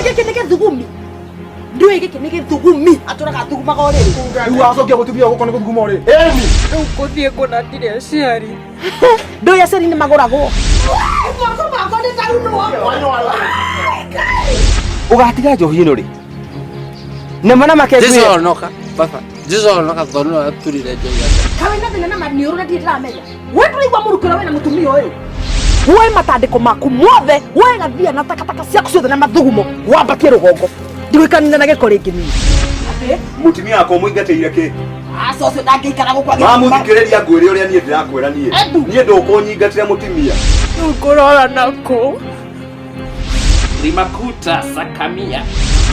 Gĩkĩ nĩ gĩthugumi. Ndũĩ gĩkĩ nĩ gĩthugumi. Atũraga athugumaga ũrĩrĩ. Rĩu wacokia gũtumia gũkũ nĩ gũthuguma ũrĩrĩ. Ĩni. Rĩu ngũthiĩ kũna ndirĩ aciari. Ndũĩ aciari nĩ magũragwo. Moko makwa nĩ taunwo. Ũgatiga njohi ĩno rĩ? Nĩma na make Jesu onoka baba Jesu onoka tondũ nĩwe aturire njohi yake. Kawe na thĩna na maniũrũ na ndirĩ ndĩramenya. We ndũraigua mũrukĩ ũrĩa wĩna mũtumia ũyũ. Woe matandĩko maku mothe, woe gathia na takataka ciaku ciothe na mathugumo, wambatie rũgongo. Ndigũikarania na gĩko rĩngĩ niĩ. Atĩ? Mũtumia wakwa ũmũingatĩire kĩ? Aca ũcio ndangĩikara gũkũ agĩthuguma. Mamũthikĩrĩria ngwĩre ũrĩa niĩ ndĩrakwĩra niĩ. Ebu. Niĩ ndũkũnyingatĩra mũtumia. Rĩu ngũrora nakũ? Limakuta sakamia.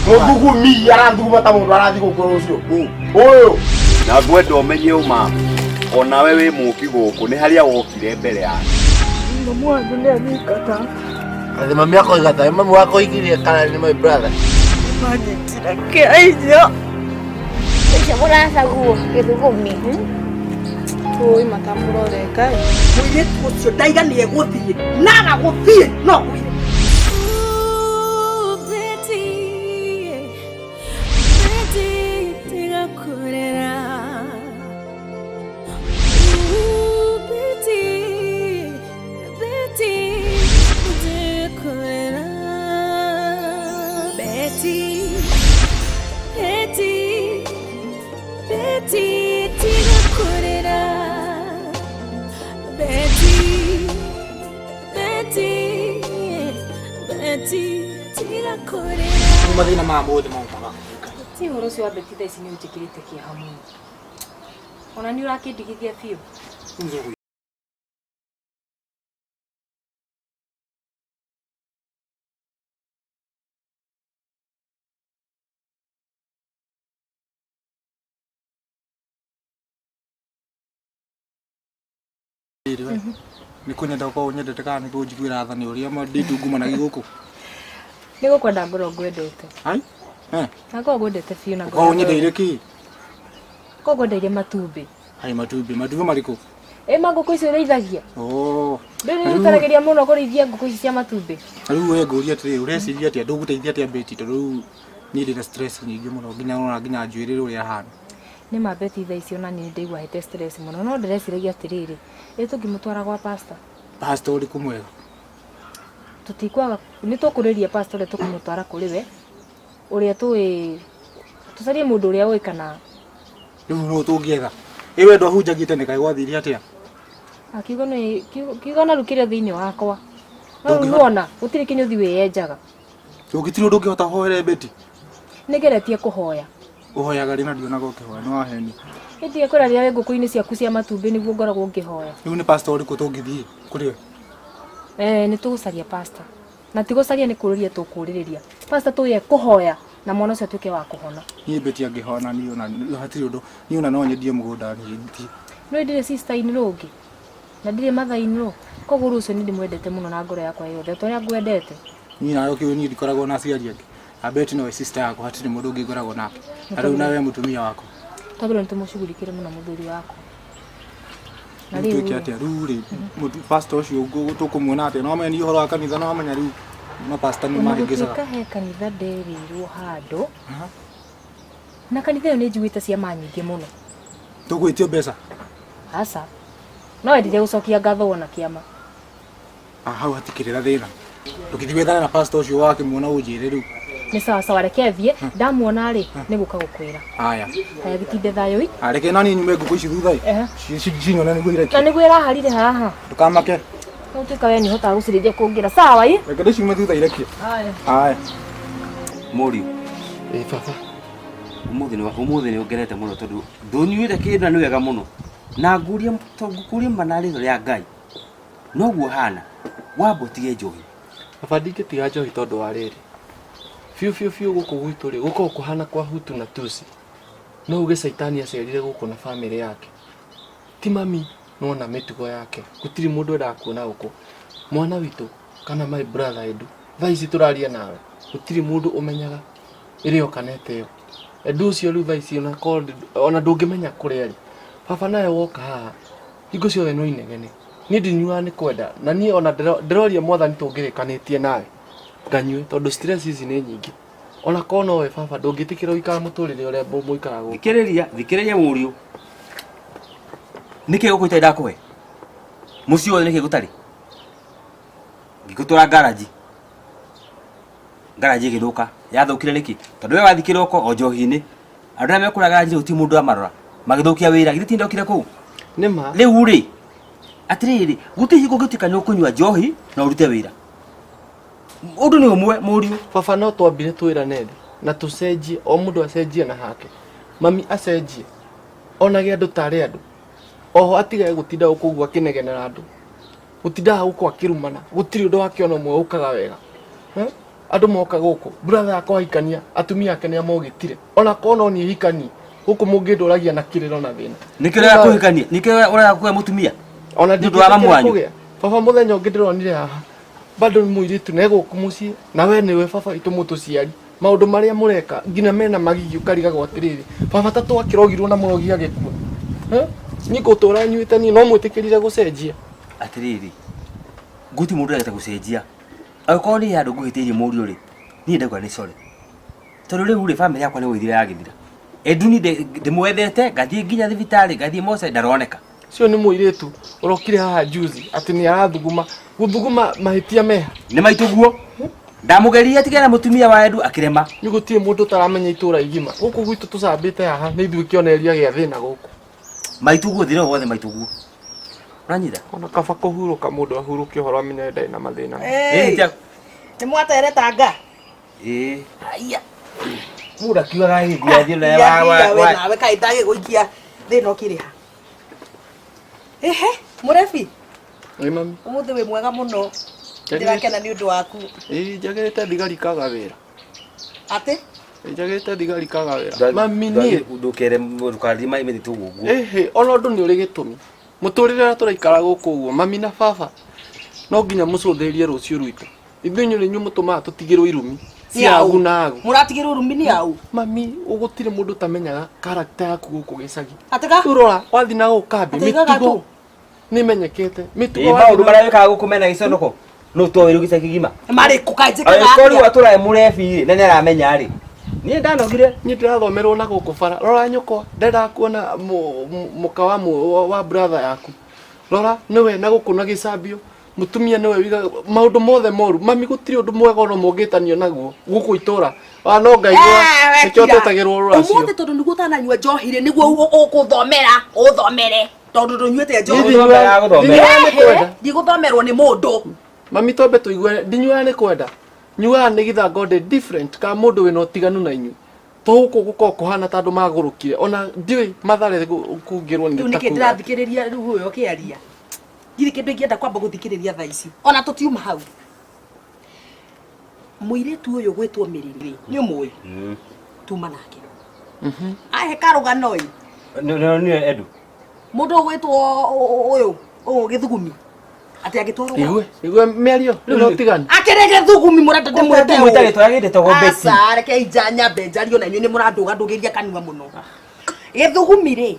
Mũthugumi arathuguma ta mũndũ arathiĩ gũkũ rũciũ. Ũyũ. Na ngwenda ũmenye ũma onawe wĩ mũki gũkũ nĩ harĩa wokire mbere yake. Mamu wanyu nĩ anyingata. Atĩ mami akoiga ta mami wakoigirie kana nĩ my brother. Manyitire kĩa inya. Ũcio mũracaguo gĩthugumi. Ũĩ matamũroreka. Mũirĩtu ũcio ndaiga nĩ egũthiĩ. Naga gũthiĩ no ngwĩre. Mathĩna maya mothe mokaga. Ti ũhoro ũcio wa Betty thaa ici nĩ ũnjĩkĩrĩte kĩeha mũno. Ona nĩ ũrakĩndigithia biũ. Nĩ kũnyenda ũkorwo ũnyendete kana nĩ kũnjiguĩra tha nĩ ũrĩa nditungumanagia gũkũ. Nĩ gũkwenda ngorwo ngwendete. Ai? Eh. Na ngorwo ngwendete biũ na Ũkorwo ũnyendeire kĩ? Ngorwo ngwendeire matumbĩ. Hai matumbĩ, matumbĩ marĩkũ? Ĩ ma ngũkũ icio ũrĩithagia? Oh. Ndũrĩ wĩrutanagĩria mũno kũrĩithia ngũkũ ici cia matumbĩ? Na rĩu we ngũria atĩrĩrĩ, ũreciria atĩa ndũgũteithia atĩa Betty tondũ rĩu niĩ ndĩna stress nyingĩ mũno nginya ũrona nginya njuĩrĩ ũrĩa ĩhana. Nĩ ma Betty thaa ici ona niĩ nĩndaigua hete stress mũno no ndĩreciragia atĩrĩrĩ, ĩ tũngĩmũtwara gwa pastor? Pastor ũrĩkũ mwega? Tũtikwaga, nĩ tũkũrĩria pastor ũrĩa tũkũmũtwara kũrĩ we, ũrĩa tũĩ, tũcarie mũndũ ũrĩa ũĩ kana Rĩu nũ tũngĩetha? Ĩ we ndwahunjagia tene kaĩ gwathire atĩa? Ah, kiugo nĩ kiugo na rĩu kĩrĩ thĩinĩ wakwa. No rĩu Ndũngĩhota- nĩwona gũtirĩ kĩnyũthi wĩyenjaga. Ũngĩtirĩ ũndũ ũngĩhota hoere Betty? Nĩngeretie kũhoya. Ũhoyaga rĩ na ndionaga ũkĩhoya nĩ waheni. Ĩndige kwĩra rĩrĩa wĩ ngũkũ-inĩ ciaku cia matumbĩ nĩguo ngoragwo ngĩhoya. Rĩu nĩ pastor ũrĩkũ tũngĩthiĩ kũrĩ we? Eh, nĩ tũgũcaria pastor. Na ti gũcaria nĩ kũrĩria tũkũrĩrĩria. Pastor tũye kũhoya na mwana ũcio atuĩke wa kũhona. Niĩ Betty angĩhona niĩ ona hatirĩ ũndũ niĩ ona no nyendie mũgũnda niĩ thiĩ. Nĩũĩ ndirĩ sister in law ũngĩ na ndirĩ mother in law koguo rũcio nĩ ndĩmwendete mũno na ngoro yakwa yothe ta ũrĩa ngwendete. Niĩ nawe ũkĩũĩ niĩ ndikoragwo na aciari angĩ. Na Betty nowe sister yakwa hatirĩ mũndũ ũngĩ ngoragwo nake. Na rĩu nawe mũtumia wakwa. Twagĩrĩirwo nĩ tũmũcugurikĩre mũno mũthuri wakwa. Na Rĩu rĩu twĩke atĩa rĩu rĩ pastor ũcio tũkũmuona atĩa? No amenya niĩ ũhoro wa kanitha no amenya rĩu mapastor nĩ ona mahĩngĩcaga. gũtuĩka he kanitha nderĩirwo handũ na kanitha ĩyo nĩ njiguĩte ciama nyingĩ mũno. Tũgwĩtio mbeca? Aca. No wendire gũcokia ngatho wona kĩama. Ah, hau hatikĩrĩ na thĩna. Ndũgĩthiĩ wethane na pastor ũcio wakĩmuona ũnjĩre rĩu. Nĩ sawa sawa reke thiĩ ndamuona rĩ nĩ gũka gũkwĩra. Haya. Haya gĩtinde thayũ i. Ah, reke nani nyume ngũkũ ici thutha ĩ. Ehe. Cinyone nĩguo Na irekie. nĩguo ĩraharire haha. Ndũkamake. No tuĩka we nĩ ũhotaga gũcirĩithia kũngĩra. Sawa i. Reke ndĩciume thutha irekie. Haya. Haya. Mũriũ. Ĩ baba. Ũmũthĩ nĩ ũmũthĩ nĩ ũngenete mũno tondũ ndũnyuĩte kĩndũ na nĩ wega mũno. Na ngũrie tondũ ngũkũrie ma na rĩtwa rĩa Ngai. Noguo hana. Wamba ũtige njohi. Baba ndingĩtiga njohi tondũ wa rĩrĩ. Biũ biũ biũ gũkũ gwitũ rĩ, gũkoragwo kũhana kwa Hutu na Tutsi. No uge caitani acerire gũkũ na bamĩrĩ yake. Ti mami nĩwona mĩtugo yake. Gũtirĩ mũndũ endaga kuona gũkũ. Mwana witũ kana my brother Edu, thaa ici tũraria nawe, gũtirĩ mũndũ ũmenyaga ĩrĩa oka na ĩtĩo. Edu ũcio rĩu thaa ici ona ndũngĩmenya kũrĩa arĩ. Baba nawe woka haha, hingo ciothe no inegene. Niĩ ndinyuaga nĩ kwenda, na niĩ ona ndĩroria mwathani tũngĩrĩkanĩtie nawe, nganyue tondũ stress ici nĩ nyingĩ. Ona korwo nowe baba ndũngĩtĩkĩra gũikara mũtũrĩre ũrĩa mũikaraga gũkũ. Thikĩrĩria, thikĩrĩria mũriũ. Nĩkĩ gũkũ itarĩ ndakũhe? Mũciĩ wothe nĩkĩ gũtarĩ? Ngĩgũtwara ngaraji. Ngaraji ĩgĩthũka. Yathũkire nĩkĩ? Tondũ we wathiĩ kĩroko o njohi-inĩ. Andũ arĩa mekũrĩa ngaraji gũtirĩ mũndũ amarora. Magĩthũkia wĩra. Githĩ ti ndokire kũu? Nĩma. Rĩu rĩ, atĩrĩrĩ, gũtirĩ hingo ũngĩtuĩka nĩ ũkũnyua njohi na ũrute wĩra. Ũndũ nĩ ũmwe mũriũ. Baba no twambire twĩrane thĩ na tũcenjie o mũndũ acenjie na hake. Mami acenjie onage andũ tarĩ andũ. Oho atigage gũtinda gũkũ ũguo akĩnegenera andũ. Gũtindaga gũkũ akĩrumana. Gũtirĩ ũndũ wake ona ũmwe ũkaga wega. Eh? Andũ moka gũkũ. Brother yakwa ahikania atumia ake nĩ amogĩtire. Ona korwo no niĩ hikanie gũkũ mũngĩndũragia na kĩrĩro na thĩna. Nĩkĩo ũrega kũhikania? Nĩkĩo ũrega kũgĩa mũtumia? Ona Nĩ ũndũ wa mamu ndingĩtĩkĩra wanyu? kũgĩa. Baba mũthenya ũngĩ ndĩronire haha bado nĩ mũirĩtu na egũkũ mũciĩ na we nĩwe baba witũ mũtũciari maũndũ marĩa mũreka nginya mena magigi ũkarigagwo atĩrĩrĩ baba ta twakĩrogirwo na mũrogi agĩkua. Eh? Niĩ ngũtũra nyuĩte niĩ no mwĩtĩkĩrire gũcenjia. Atĩrĩrĩ, gũtirĩ mũndũ ũregete gũcenjia. Angĩkorwo niĩ handũ ngũhĩtĩirie mũriũ rĩ, niĩ ndauga nĩ sorry. Tondũ rĩu rĩ, bamĩrĩ yakwa nĩ gũgĩthira yagĩthira. Edu niĩ ndĩmwethete, ngathiĩ nginya thibitarĩ, ngathiĩ mocarĩ, ndaroneka. Ũcio nĩ mũirĩtu ũrokire haha juzi atĩ nĩ arathuguma gũthuguma mahĩtia meha. Nĩ maitũguo. Ndamũgeririe atigane na mũtumia wa Edu akĩrema. Nĩ gũtirĩ mũndũ ũtaramenya itũra igima. Gũkũ gwitũ tũcambĩte haha nĩ ithuĩ kĩonereria gĩa thĩna gũkũ. Maitũguo thĩna ũyũ wothe maitũguo. Ũranyita? Ona kaba kũhurũka mũndũ ahurũke ũhoro amenye ndarĩ na mathĩna. Ĩĩ, Nĩ mwateretanga? Ĩĩ. Aya. Mũndũ akiugaga gĩthiĩ athiĩ na wa wa we wa. nawe kaĩ ndagĩgũikia thĩna ũkĩrĩ ha? Ehe, mũrebi. Ĩ mami. Ũmũthĩ wĩ mwega mũno. Ndĩrakena nĩ ũndũ waku. Ĩ njagĩrĩte thigari kaga wĩra. Atĩ? Njagĩrĩte thigari kaga wĩra. Mami niĩ. Ndũkere ndũkarie maĩ mĩtitũ ũguo. Ĩhĩ, ona ũndũ nĩ ũrĩ gĩtũmi. Mũtũrĩre ũrĩa tũraikara gũkũ ũguo, mami na baba no nginya mũcũthĩrĩrie rũciũ rwitũ. Ithuĩ inyuĩ nĩ inyuĩ mũtũmaga tũtigĩrwo irumi cia agu na agu. Mũratigĩrwo irumi nĩ au? Mami, gũtirĩ mũndũ ũtamenyaga character yaku gũkũ gĩcagi. Atĩga? Rĩu rora, wathiĩ na gũkũ kambĩ, Atĩ igaga mĩtugo tu? nĩ ĩmenyekete. Mĩtugo Ĩ wathiĩ maũndũ na- marĩa wĩkaga gũkũ mena gĩconoko no to wĩrũ gĩcagi gima. Marĩkũ kaĩ njĩkaga Angĩkorwo rĩu atĩa? atũrae mũrebi rĩ, na nĩ aramenya rĩ. Niĩ ndanogire. Niĩ ndĩrathomerwo na gũkũ bara. Rora nyũkwa, ndendaga kuona mũka wa brother yaku. Rora, nĩwe na gũkũ na gĩcambio. Mũtumia nĩwe wigaga maũndũ mothe moru. Mami gũtirĩ ũndũ mwega ona ũmwe ũngĩtanio naguo gũkũ itũra. Wa no Ngai gwa nĩkĩo twetagĩrwo rũracio. Ũmũthĩ tondũ nĩguo ũtananyua njohi rĩ, nĩguo ũgũthomera, ũthomere. Tondũ ndũnyuĩte njohi. Niĩ ndinyuaga nĩ kwenda. Ndigũthomerwo nĩ mũndũ. Mami twambe tũigue ndinyuaga nĩ kwenda. Nyuaga nĩ githa ngode different ka mũndũ wĩna ũtiganu na inyuĩ. To gũkũ gũkoragwo kũhana ta andũ magũrũkire. Ona ndiũĩ Mathare kungĩrwo nĩ Rĩu ta nĩkĩ kuga. ndĩrathikĩrĩria rĩu ũyũ ũkĩaria. Ndirĩ kĩndũ ingĩenda kwamba gũthikĩrĩria thaa ici. Ona tũtiuma hau. Mũirĩtu ũyũ gwĩtwo Mĩrĩrĩ, nĩ ũmũĩ? Tuma nake. Ahe karũgano ĩ. Nĩ Edu. Mũndũ ũgwĩtwo ũyũ, ũyũ gĩthugumi. Atĩ angĩtwarwo Igue, igue mĩario ĩno ũtiganu. Akĩrĩ gĩthugumi mũrenda ndĩmwĩte Ndĩmwĩta rĩtwa rĩake rĩtagwo Betty. Aca, reke inja nyambe njario na inyuĩ nĩ mũrandũgandũgĩria kanua mũno. Gĩthugumi rĩ,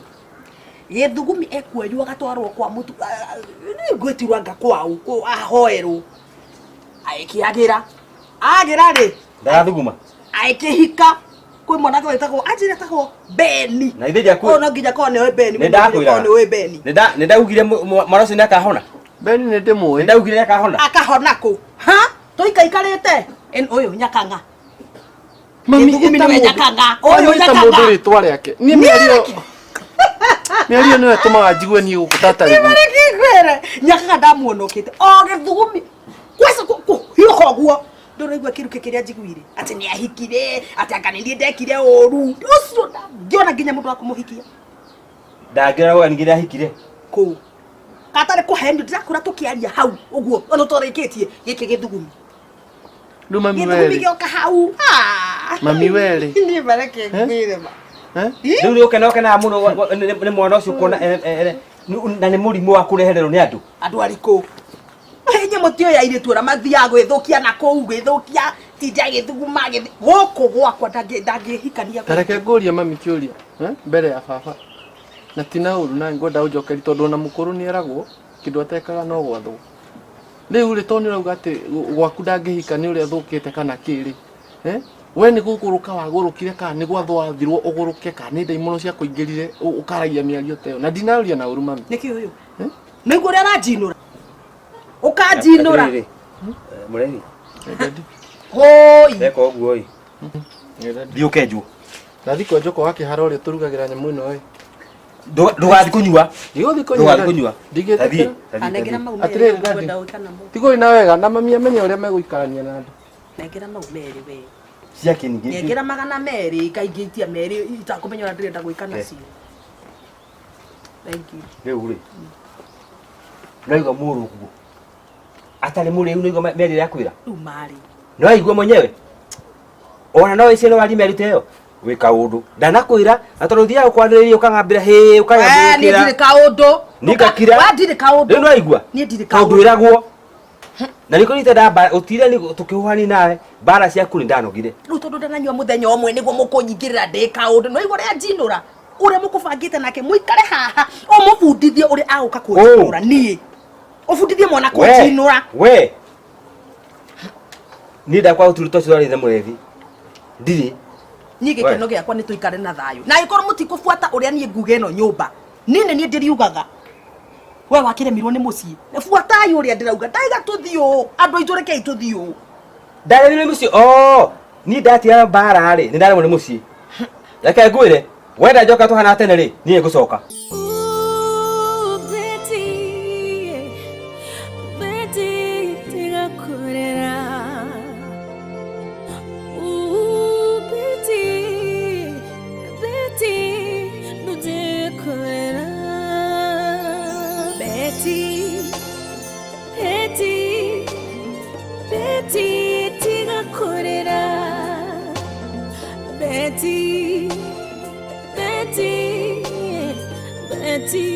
gĩthugumi ekuoywo agatwarwo kwa mũtu ngwĩtirwo anga kwao ahoerwo agĩkĩagĩra agĩra rĩ Ndarathuguma. agĩkĩhika kwĩ mwanake wĩtagwo anjĩra etagwo Beni. Na ithe ndiakwĩ- Ũyũ no nginya korwo nĩwe Beni. Nĩ ndakwĩraga. Korwo nĩwe Beni. Nĩ ndaugire mwana ũcio nĩ akahona. Beni nĩ ndĩmũĩ. Nĩ ndaugire nĩ akahona. Akahona kũ? Ha? Tũikaikarĩte? Ũyũ nyakang'a. Mami Gĩthugumi ĩta nĩwe mũndũ. nyakang'a. Ũyũ Mami ĩta nyakang'a. mũndũ rĩtwa rĩake. Niĩ mĩario mĩario nĩyo ĩtũmaga njigue niĩ gũkũ tatarĩ guo. Nĩmarĩkĩkwĩre nyakang'a ndamuonokete o gĩthugumi kweca kũhiũka ũguo ndũraigua kĩruke kĩrĩa njiguire atĩ nĩ ahikire atĩ anga nĩ niĩ ndekire ũru ũcio ndangĩona nginya mũndũ wa kũmũhikia Ndangĩona gwa ningĩ ahikire. kũu katarĩ kũhenio ndĩrakũra tũkĩaria hau ũguo ona tũrĩkĩtie gĩkĩ gĩthugumi Rĩu mami gĩthugumi werĩ. gĩoka hau Ah! Mami werĩ. niĩ mareke ngwĩre ma Eh? Rĩu nĩ ũkena ũkenaga mũno nĩ mwana ũcio kuona na nĩ mũrimũ wa kũrehererwo nĩ andũ. Andũ arĩkũ? Inyuĩ mũtiũĩ airĩtu ũrĩa mathiaga gwĩthũkia na kũu gwĩthũkia tinda gĩthuguma gũkũ gwakwa ndangĩhikania Ta reke ngũrie mami kĩũria eh, mbere ya baba na ti na ũru na ngwenda ũnjokeri tondũ ona mũkũrũ nĩ eragwo kĩndũ atekaga no gwathwo. Rĩu rĩ tondũ nĩ ũrauga atĩ gwaku ndangĩhika nĩ ũrĩa thũkĩte kana kĩ rĩ Eh? We nĩ gũgũrũka wagũrũkire kana nĩ gwathwo wathirwo ũgũrũke kana nĩ ndaimono cia kũingĩrire ũkaragia mĩario ta ĩyo na ndinaria na ũru mami. Nĩkĩ ũyũ? Nĩguo ũrĩa aranjinũra. Ũkanjinũra. Atĩrĩrĩ, mũreri Hũi. Eka ũguo ĩ thiĩ ũkenjwo. Ndathi kwenjwo kwa wakĩhara ũrĩa tũrugagĩra nyamũ ĩno ĩ. Ndũgathiĩ kũnyua. Ndigũthiĩ kũnyua. Ndũgathiĩ kũnyua. Ndigĩtĩkĩra. Tathiĩ, Anengera tathiĩ. mau Atĩrĩrĩ, merĩ Daddy. ngwenda gwĩka namo. Tigoi na wega na mami amenye ũrĩa megũikarania na andũ. Nengera mau merĩ we. Ciake ningĩ. Nengera 200 ngaingĩtia merĩ itakũmenya ũrĩa ndĩrenda gwĩka nacio. Thank you. Rĩu rĩ. Naigua mũrũ ũguo. Atarĩ mũrĩu nĩguo merĩ akwĩra. Rĩu marĩ. No aigua mwenyewe. Ona no ĩcio no warie mĩario ta ĩyo. Wĩ kaũndũ. Ndanakwĩra na tondũ ũthiaga kwanĩrĩria ũkang'ambĩra hĩ Niĩ ũkanyamũkĩra. ndirĩ kaũndũ. Niĩ ngakira. We ndirĩ kaũndũ. Rĩu no aigua. Niĩ ndirĩ Tondũ kaũndũ. ĩragwo. Na nĩkĩo nite ndamba ũtire nĩ tũkĩhũhani nawe mbara ciaku nĩ ndanogire. Rĩu tondũ ndananyua mũthenya ũmwe nĩguo mũkũnyingĩrĩra ndĩ kaũndũ. No igua ũrĩa njinũra. Ũrĩa mũkũbangĩte nake mũikare haha ũmũbundithie ũrĩa agũka kũnjinũra niĩ. Ũbundithie mwana kũnjinũra. We. Niĩ ndakwa ũturu tocio twarĩ na mũrebi. Ndirĩ. Niĩ gĩkeno gĩakwa nĩ tũikare na thayũ. Na angĩkorwo mũtikũbuata ũrĩa niĩ nguga ĩno nyũmba, niĩ nĩ niĩ ndĩriugaga. We wakĩremirwo nĩ mũciĩ. Buatai ũrĩa ndĩrauga. Ndaiga tũthiĩ ũũ. Andũ aitũ rekei tũthiĩ ũũ. Ndaremirwo nĩ mũciĩ. Oh, niĩ ndatiga mbara rĩ, nĩ ndaremwo nĩ mũciĩ. Reke ngwĩre, wenda njoka tũhana tene rĩ, niĩ ngũcoka. Betty, Betty, tiga kurera. Ooh, Betty, Betty, nduje kurera. Betty, Betty, Betty, tiga kurera. Betty, Betty, Betty,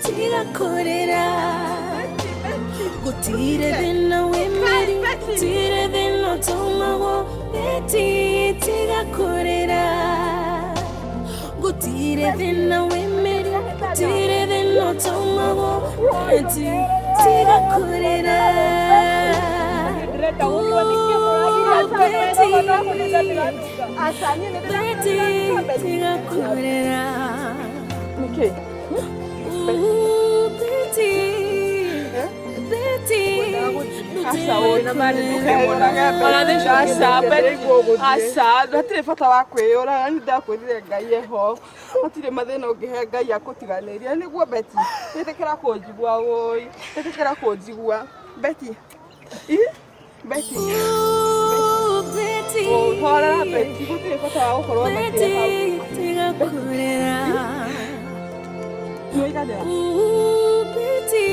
tiga kurera. Gutire thĩna wĩ mĩri, gũtirĩ thĩna ũtaumagwo. Betty, tiga kũrĩra. Gũtirĩ thĩna wĩ mĩri, gũtirĩ thĩna ũtaumagwo. Betty, tiga kũrĩra. Ooh, Betty, Betty, tiga kũrĩra. Ooh, Betty, Betty, aca hatirĩ bata wa kwĩyũraga nĩ ndakwĩrire Ngai eho hatirĩ mathĩna ũngĩhe Ngai akũtiganĩria nĩguo Betty ĩtĩkĩra kũnjigua wũi ĩtĩkĩra kũnjigua Betty Ĩ, Betty Ooh, Betty, horera Betty gũtirĩ bata wa gũkorwo na kĩeha Betty, tiga kũrĩra. Nĩwaiganĩra? Ooh, Betty,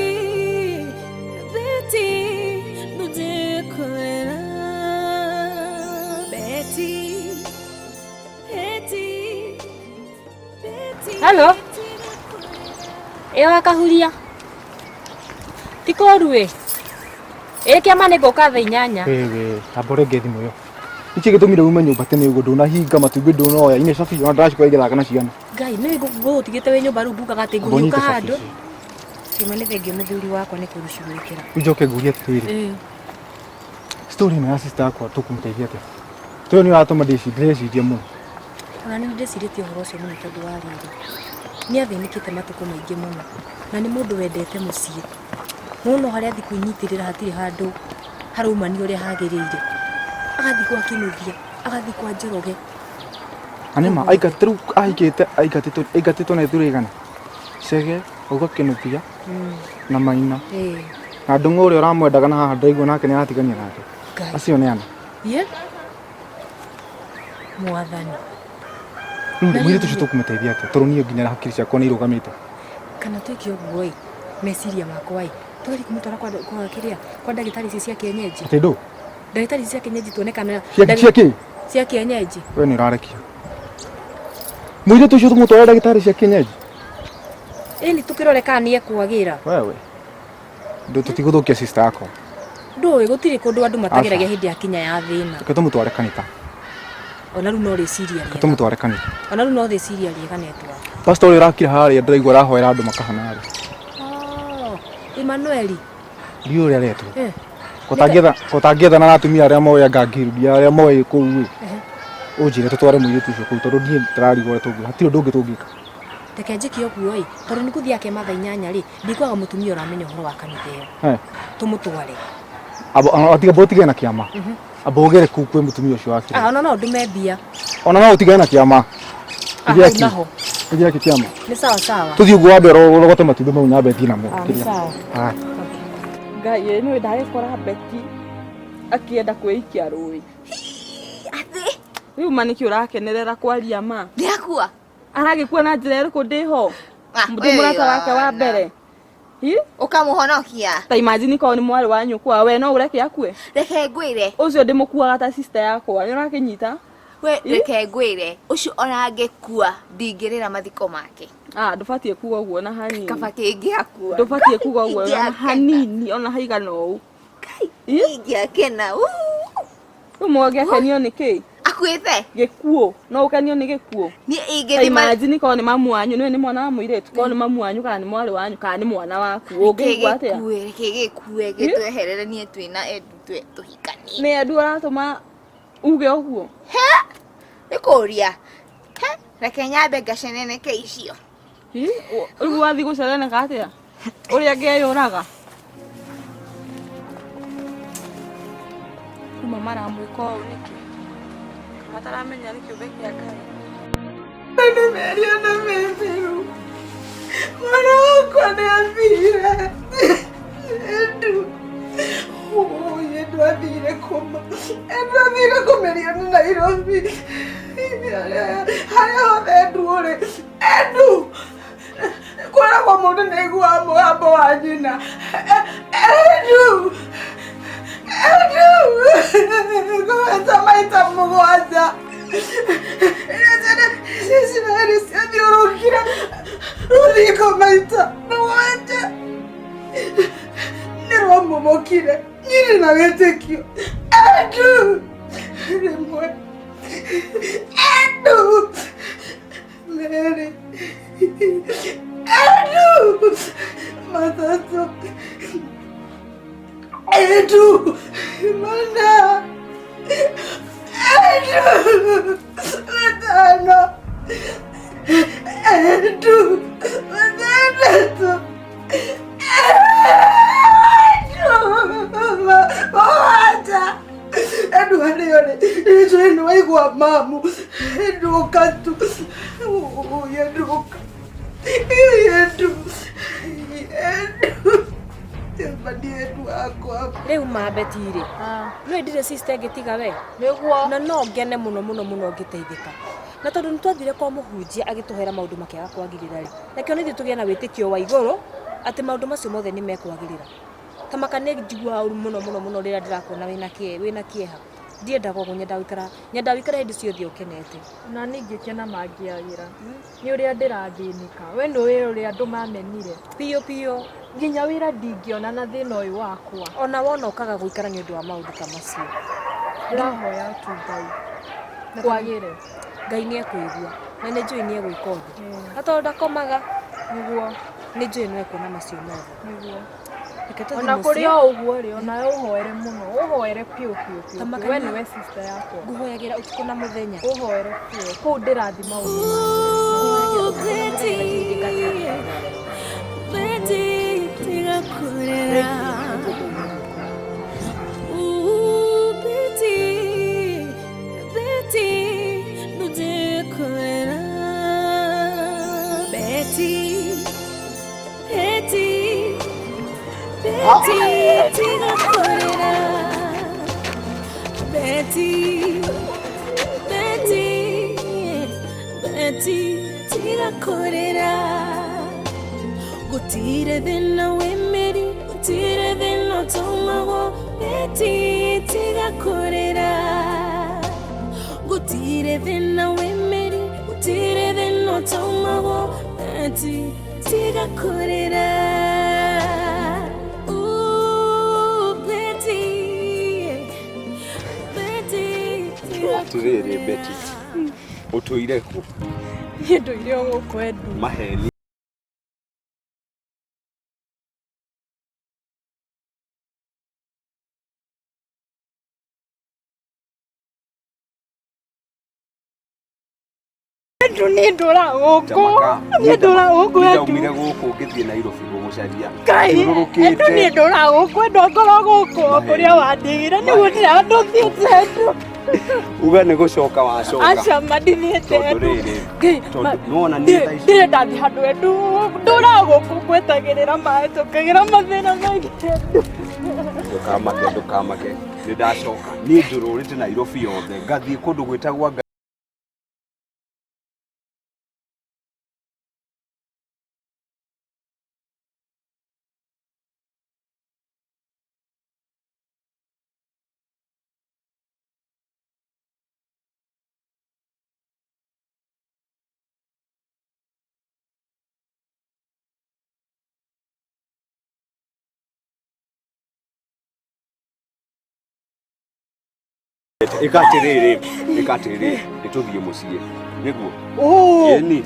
Betty, nduje kũrĩra. Betty, Betty, Betty, Hello. Ĩ wakahuria. Ti kũũru ĩ. Ĩ kĩama nĩ ngũka thaa 8. Wewe, amba ũrenge thimũ ĩyo. Nĩkĩ gĩtũmire ume nyũmba tene ũguo ndũnahinga matumbĩ ndũnoya ine cabi ona ndĩracikora igĩthaka na ciana. Ngai nĩ ngũgũtigĩte wĩ nyũmba rĩu mbugaga atĩ Amba ngũriũka ũnyite cabi handũ. ici. Kĩama nĩ thengio mũthuri wakwa nĩ kũrũcugũrĩkĩra. Rĩu njoke ngũrie atĩrĩrĩ. Story ĩno ya sister yakwa tũkũmũteithia atĩa? Tondũ nĩ ũratũma ndĩreciria mũno. Ona nĩ ndĩcirĩtie ũhoro ũcio mũno tondũ wa rĩrĩ. Nĩ athĩnĩkĩte matukũ maingĩ mũno na nĩ mũndũ wendete mũciĩ. Mũno harĩa athiĩ kwĩnyitĩrĩra hatirĩ handũ haraumania ũrĩa hagĩrĩire. Agathiĩ gwa Kĩnuthia, agathiĩ kwa Njoroge. Na nĩma aingatĩtwo rĩu ahikĩte aingatĩtwo aingatĩtwo na ithuri igana. Chege, auga Kĩnuthia na Maina. Ĩĩ. Na Ndung'u ũrĩa ũramwendaga na haha ndaigua nake nĩ aratigania nake. Ngai. Acio nĩ ana. Ye? Mwathani. Rĩu rĩ, mũirĩtu ũcio tũkũmũteithia atĩa? Tondũ niĩ nginya hakiri ciakwa nĩ irũgamĩte. Kana twĩke ũguo ĩ, meciria makwa ĩ, tũgerie kũmũtwara kwa kĩrĩa, kwa ndagĩtarĩ ici cia kienyeji. Atĩ ndũ? Ndagĩtarĩ ici cia kienyeji tuone kana Cia kĩ? Cia kienyeji. We nĩ ũrarekia. Mũirĩtu ũcio tũmũtware ndagĩtarĩ cia kienyeji? Ĩni tũkĩrore kana nĩ ekwagĩra. Wewe. Ndũ tũtigũthũkia sister yakwa. Ndũĩ gũtirĩ kũndũ andũ matageragia hĩndĩ ya kinya ya thĩna. Reke tũmũtware kanitha. Ona rĩu no rĩciria Reke rĩega. tũmũtware kanitha. Ona rĩu no rĩciria rĩega netwa. Pastor ũrĩa ũrakira harĩa ndĩraigua arahoera andũ makahona rĩ. Oh, Emmanuel. Ndiũĩ ũrĩa aretwo. Eh. Kotangĩetha na atumia arĩa moĩ anga ngirudia arĩa moĩ kũu ĩ. Ũnjĩre tũtware mũirĩtu ũcio kũu tondũ niĩ ndĩrarigwo ũrĩa tũngĩka. Hatirĩ ũndũ ũngĩ tũngĩka. Reke njĩke ũguo ĩ, tondũ nĩ gũthiĩ ake mathaa 8 rĩ, ndikwaga mũtumia ũramenya ũhoro wa kanitha ĩyo. Tũmũtware. Abo atiga botige na kĩama. Abo ũgere kũu kwĩ mũtumia ũcio wa kĩrĩa. Ah, ona no ndume mbia. Ona no ũtigane na kĩama. Ah, naho. Gĩake kĩama. Nĩ sawa sawa. Tũthiĩ ũguo wambe ũrogote matumbĩ mau nyambe thiĩ namo. Ah, nĩ sawa. Ah. Ngai ĩ nĩ ndagĩkora Betty akĩenda kwĩikia rũĩ. Atĩ Rĩu ma nĩkĩ ũrakenerera kwaria ma? Ndĩrakua. Aragĩkua na njĩra ĩrĩkũ ndĩho? Ndĩ mũrata wake wa mbere. Ũkamũhonokia. Ta imagine korwo nĩ mwarĩ wa nyũkwa we no ũreke akue? Reke ngwĩre. Ũcio ndĩmũkuaga ta sister yakwa. Nĩ ũrakĩnyita? We reke ngwĩre ũcio ona angĩkua ndingĩrĩra mathiko make. Ah, ndũbatiĩ kuga ũguo na hanini. Kaba kĩngĩakua. Ndũbatiĩ kuga ũguo na hanini ona haigana ũũ. Ingĩakena. Rĩu mũngĩakenio nĩ kĩ? Akuĩte? Gĩkuũ. No ũkenio nĩ gĩkuũ? Niĩ ingĩthima. Imagine korwo nĩ mamu wanyu, nĩwe nĩ mwana wa mũirĩtu, korwo nĩ mamu wanyu kana nĩ mwarĩ wanyu kana nĩ mwana waku, ũngĩigua atĩa? Reke gĩkue gĩtweherere niĩ twĩna Edu tũhikanie. Nĩ Edu aratũma uge ũguo? He? Nĩ kũria. He? Reke nyambe ngaceneneke icio. Rĩu wathiĩ gũceneneka atĩa? Ũrĩa angĩeyũraga? Kuma maramwĩka ũũ nĩkĩ? Mataramenya nĩ kĩũmbe kĩa Ngai. Nĩ meria na mĩthiru. Mwana wakwa nĩ athire. Edu. Oi, Edu athire kũma. Edu athire kũmerio nĩ Nairobi. Harĩa hothe Edu ũrĩ. Edu! Kwĩragwo mũndũ nĩ aiguaga mũgambo wa nyina. Edu! Edu! Ngũgweta maita 7. Ciana ciathiũrũrũkire rũthingo maita 7. Nĩ rwamomokire. Nyiri na wĩtĩkio. Edu! Rĩmwe. Edu! 2. Edu! 3. Edu! 4. Edu! 5. Edu! 6. Edu! 7. Edu harĩa ũrĩ nĩnjũĩ nĩ waigua mamu. Edu ũka tu. Edu ũka. Edu. Edu. Edu wakwa. Rĩu ma Betty rĩ. No ndire sister ngĩtiga we. Nĩguo. Na no ngene mũno mũno mũno ngĩteithĩka. Na tondũ nĩtwathire kwa mũhunjia agĩtũhera maũndũ makĩaga kwagĩrĩra rĩ. Nakĩo nĩ ithuĩ tũgĩe na wĩtĩkio wa igũrũ atĩ maũndũ macio mothe nĩ mekwagĩrĩra. Ta maka nĩ njiguaga ũru mũno mũno mũno rĩrĩa ndĩrakuona wĩna kĩeha. Ndiendaga ũguo, nyendaga gũikara hĩndĩ ciothe ũkenete. Na niĩ ingĩkena mangĩagĩra. Nĩ ũrĩa ndĩrathĩnĩka. We nĩũĩ ũrĩa andũ mamenire. Biũ biũ. Nginya wĩra ndingĩona na thĩna ũyũ wakwa. Ona wona ũkaga gũikara nĩ ũndũ wa maũndũ ta macio. Ndĩrahoya tu Ngai. Kwagĩre. Ngai nĩ ekũigua. Na nĩ njũĩ nĩ egwĩka ũndũ. Na tondũ ndakomaga. Nĩguo. Nĩ njũĩ no ekuona macio mothe. Nĩguo. Ona kũrĩ o ũguo rĩ, ona ũhoere mũno, ũhoere biũ biũ biũ. We nĩwe sister yakwa. Ngũhoyagĩra ũtukũ na mũthenya. Ũhoere biũ. Kũu ndĩrathi maũndũ maingĩ. Betty, tiga kũrĩra. Betty, Betty, ndũtige kũrĩra. Betty, Betty, Betty, tiga kũrĩra. Betty, Betty, Betty, tiga kũrĩra. Gũtirĩ thĩna wĩ mĩri, gũtirĩ thĩna ũtũmagwo. Betty, tiga kũrĩra. Gũtirĩ thĩna wĩ mĩri, gũtirĩ thĩna ũtũmagwo. Betty, tiga kũrĩra. Betty, Betty, tiga Atĩrĩrĩ Betty, ũtũire kũ? Niĩ ndũire o gũkũ Edu. Maheni. Endu niĩ ndũra gũkũ. Niĩ ndũra gũkũ Endu. Ndaumire gũkũ ngĩthiĩ Nairobi gũgũcaria. Ngai, Endu niĩ ndũra gũkũ Endu ongorwo gũkũ kũrĩa wandigire nĩguo ndirĩ handũ thiĩte Endu. Uga nĩ gũcoka wacoka. Aca ma ndithiĩte Tondũ Endu. rĩrĩ, Ngai, tondũ ma- nĩwona niĩ thaa ici- ndirĩ ndathiĩ handũ Endu. Ndũra gũkũ ngwetagĩrĩra maĩ tũkĩgĩra mathĩna maingĩ Endu. Ndũkamake, ndũkamake. Nĩ ndacoka. Niĩ njũrũrĩte Nairobi yothe ngathiĩ kũndũ gwĩtagwo Ĩka atĩrĩrĩ, ĩka atĩrĩrĩ, nĩtũthiĩ mũciĩ. Nĩguo? Ĩni.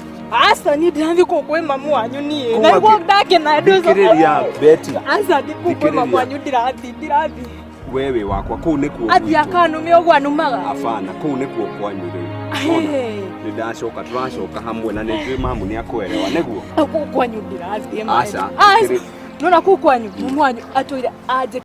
Aca niĩ ndirathiĩ kũu kwĩ mamu wanyu niĩ. Kũu Na nĩguo angĩ- ndakena Endu ũcio. Thikĩrĩria, Betty. Aca ndi kũu kwĩ mamu Thikĩrĩria. wanyu ndirathiĩ ndirathiĩ. We wĩ wakwa, kũu nĩkuo Athiĩ gwitũ. akanume ũguo anumaga. Abana, kũu nĩkuo kwanyu rĩu. Ahĩ. Nĩ ndacoka, tũracoka hamwe na nĩ njũĩ mamu nĩ akũerewa, nĩguo? Kũu kwanyu ndirathiĩ ma. Aca, Aca. thikĩrĩ- Nona kũu kwanyu mamu wanyu atũire anjĩ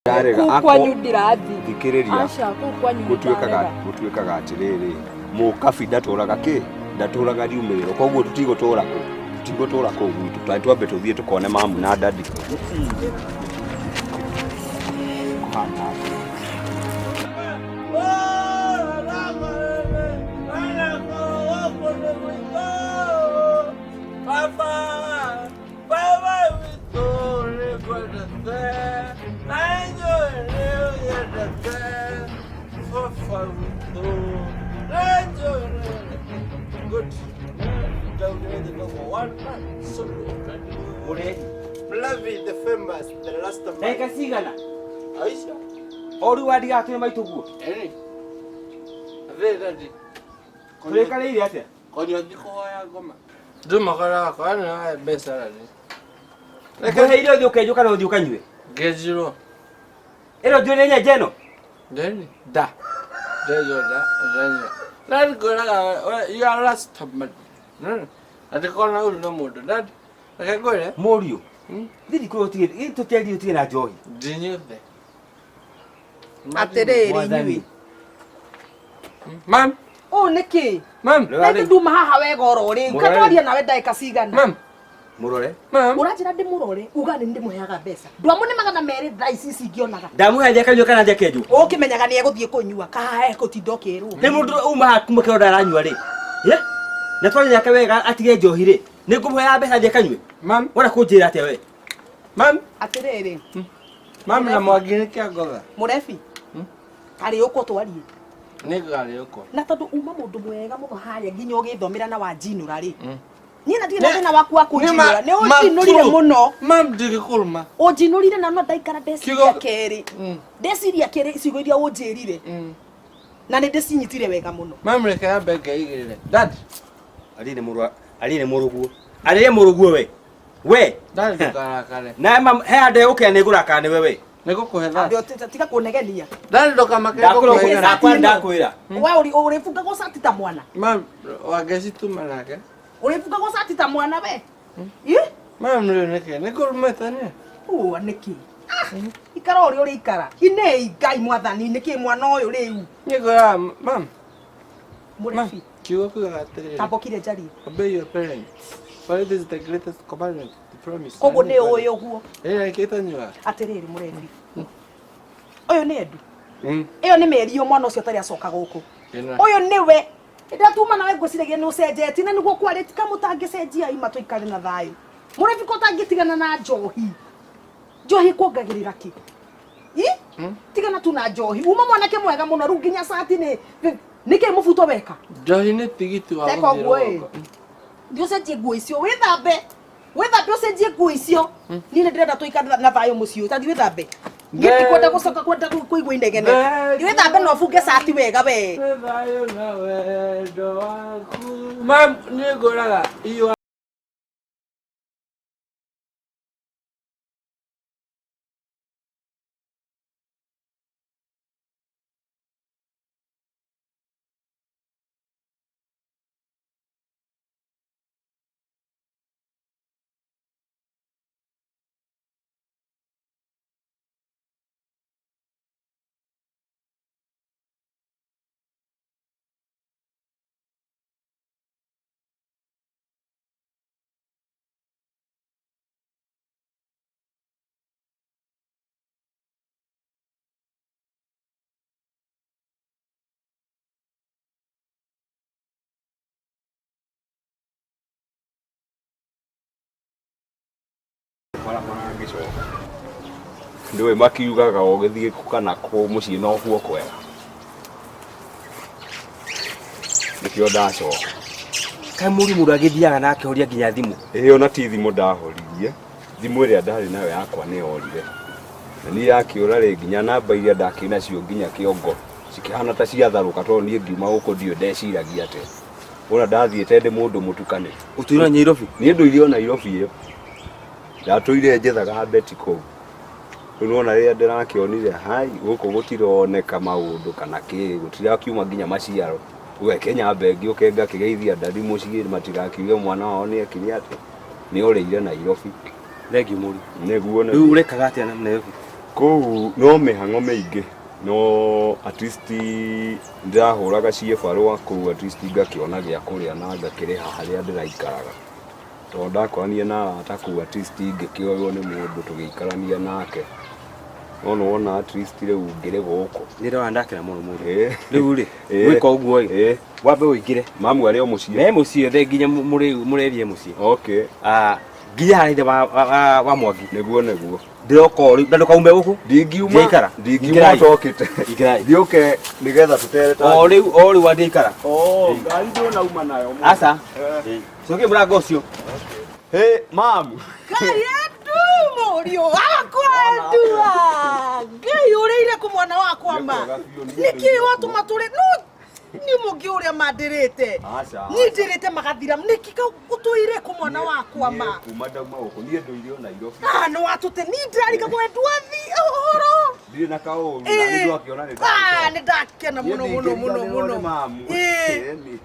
Ndarega, kũu ako- kwanyu ndirathiĩ. Thikĩrĩria. Aca kũu kwanyu Gũtuĩkaga nĩndarega. gũtuĩkaga atĩrĩrĩ, mũkabi ndatũraga kĩ? Ndatũraga riumĩrĩro, koguo tũtigũtũra kũ? Tũtigũtũra kũu gwitũ. Twambe twambe tũthiĩ tũkone mamu na dadi. Kũhana atĩa? Ndagĩka cigana o rĩu wandigaga twĩ maitũ guo tũrĩkarĩire atĩa ngũheire ũthiĩ ũkenjwo kana ũthiĩ ũkanyue Ngejirwo. ĩno njũĩ nĩ nyenje ĩno Ndeni da. Ndejo da. Ndenyo. Dad ngwĩraga we you are last man. Atĩ kona ũru na mũndũ. Dad reke ngwĩre. Mũriũ. Thithi kũrĩa ũtige tũtiarire ũtige na njohi. Ndinyuĩte. Atĩrĩrĩ inyuĩ. Mam. Ũũ nĩ kĩ? Mam. Na ithe nduma haha wega oro rĩu. Mũrore. Katwaria nawe ndagĩka cigana? Mam. Mũrore. Ũranjĩra ndĩmũrore uga nĩ ndĩmũheaga mbeca. Ndwamu nĩ 200 thaa ici ici ingĩonaga. Ndamũhe athiĩ akanyue kana athiĩ akenjwo. Ũkĩmenyaga nĩ egũthiĩ kũnyua kahaha ekũtinda ũkĩrwo. Nĩ mũndũ uma haha kuma kĩronda aranyua rĩ. Ye? Na twaria nake wega atige njohi rĩ. Nĩ ngũmũheaga mbeca athiĩ akanyue. Mam. Wona kũnjĩra atĩa we? Mam. Atĩrĩrĩ. Mam na mwangi nĩ kĩa ngotha. Mũrebi. Karĩ ũkwo twarie. Nĩ ngarĩ ũkwa. Na tondũ uma mũndũ mwega mũno harĩa nginya ũgĩthomera na wanjinũra rĩ. Mm. Niĩ na ndirĩ na thĩna waku wa kũnjinũra. Nĩ ũnjinũrire mũno. Mam ndigĩkũruma. Ũnjinũrire na no ndaikara ndeciria Kiugo- kerĩ. Ndeciria kerĩ ciugo iria ũnjĩrire. Na nĩ ndĩcinyitire wega mũno. Mam reke yambe ngeigĩrĩre. Dad. Arĩ nĩ mũrũ arĩ nĩ mũrũguo. Arĩ nĩ mũrũguo we. We. Dad ndũkarakare. Na mam he handũ egũkĩra nĩ ngũrakara nĩwe we. Nĩngũkũhe Ambe tiga kũnegenia. Dad ndũkamake Ndakwĩra ngũkũhe ndakwa ndakwĩra. We ũrĩ ũrĩbungagwo cati ta mwana. Mam wangecituma nake. Ũrĩbungagwo cati ta mwana we. Ĩ? Mam rĩu nĩkĩ? Nĩngũrumĩte niĩ. Ũũ nĩkĩ? Ikara ũrĩa ũrĩikara. Inei Ngai mwathani nĩkĩ mwana ũyũ rĩu. Niĩ ngwĩraga mam. Mũrebi. Kiugo kiugaga atĩrĩrĩ. Tamba ũkire njarie. Obey your parents. For it is the greatest commandment, the promise. Koguo nĩ ũĩ ũguo. Ĩĩ ĩkĩtanyua. Atĩrĩrĩ mũrebi. Ũyũ nĩ Endu. Ĩyo nĩ mĩeri mwana ũcio ũtarĩ acoka gũkũ. Ũyũ nĩwe ndatuma nawe ngwĩciragia nĩ ũcenjetie na nĩguo kwarĩti kamũtangĩcenjia ima tũikare na thayũ. Mũrebi ko ũtangĩtigana na njohi. Njohi kuongagĩrĩra kĩ? I? Tigana tu na njohi. Uma mwanake mwega mũno rĩu nginya cati nĩ nĩkĩ mũbuto weka? Njohi nĩ tigiti wa Teka gũthiĩ ũguo ĩ. rũgongo. Thiĩ ũcenjie nguo icio wĩthambe wĩthambe ũcenjie nguo icio niĩ nĩ ndĩrenda tũikare na thayũ mũciĩ ũyũ tathiĩ wĩthambe niĩ ndikwenda gũcoka kwenda kũigua inegene thiĩ wĩthambe na ũbunge cati wega we Thayũ na wendo waku. Mam, nĩ ngũraga iwa. Barabara ngĩcoka ndũĩ makiugaga ũgĩthiĩ kana kũ mũciĩ nokuo kwega nĩkĩo ndacoka Kaĩ mũriũ mũndũ agĩthiaga na akĩhoria nginya thimũ ĩĩ ona ti thimũ ndahoririe thimũ ĩrĩa ndarĩ nayo yakwa nĩ yorire na niĩ yakĩũra rĩ nginya namba iria ndakĩrĩ nacio nginya kĩongo cikĩhana ta ciatharũka tondũ niĩ ngiuma gũkũ ndiũĩ ndeciragia atĩa ona ndathiĩte ndĩ mũndũ mũtukane Ũtũire Nairobi? Niĩ ndũire o Nairobi ĩyo ndatũire njethaga Beti kũu rĩu nĩwona rĩrĩa ndĩrakĩonire hai gũkũ gũtironeka maũndũ kana kĩ gũtirakiuma nginya maciaro reke nyambe ngĩũke ngakĩgeithia ndari mũciĩ matigakiuge mwana wao nĩ ekire atĩ nĩ orĩire Nairobi Thengiũ mũriũ. Nĩguo Rĩu ũrekaga atĩa na Nairobi? Kũu no mĩhang'o mĩingĩ no at least ndĩrahũraga ciĩbarũa kũu at least ngakĩona gĩa kũrĩa na ngakĩrĩha harĩa ndĩraikaraga tondũ ndakorania na arata kũu at least ngĩkĩoywo nĩ mũndũ tũgĩikarania nake no nĩwona at least rĩu ngĩrĩ gũkũ Nĩ ndĩrona ndakena mũno mũriũ. Ĩĩ. Rĩu rĩ, Ĩĩ. gwĩka ũguo ĩ, wambe ũingĩre. Mamu arĩ o mũciĩ? Me mũciĩ othe nginya mũrerie mũciĩ. Okay. Ah, nginya harĩa ithe wa Mwangi. Nĩguo nĩguo. Ndĩroka o rĩu na ndũkaume gũkũ. Ndingiuma. Ndĩikara. Ndingiuma ũtokĩte. Ndiũke nĩgetha tũtere ta. O rĩu o rĩu wandĩikara. Oh, ngari ndũnauma nayo. mũno. Aca. Eh. Cokia mũrango ũcio. Hey, mamu. Ngai endu mũriũ wakwa endua Ngai ũrĩire kũ mwana wakwa ma nĩkĩ watũma tũrĩ no nĩ mũngĩ ũrĩa mandĩrĩte Aca. niĩ ndĩrĩte magathira nĩkĩ ũtũire kũ mwana wakwa ma Kuma ndauma gũkũ niĩ ndũire o Nairobi. Ah, nĩ watũte niĩ ndĩrarigagwo endua thi ũhoro Ndirĩ na kaũru na Ĩĩ. nĩ ndwakĩona nĩ Ah, nĩ ndakena Niĩ mũno mũno mũno ndingĩriganĩrwo mũno nĩ mamu. Ĩĩ. Ĩni.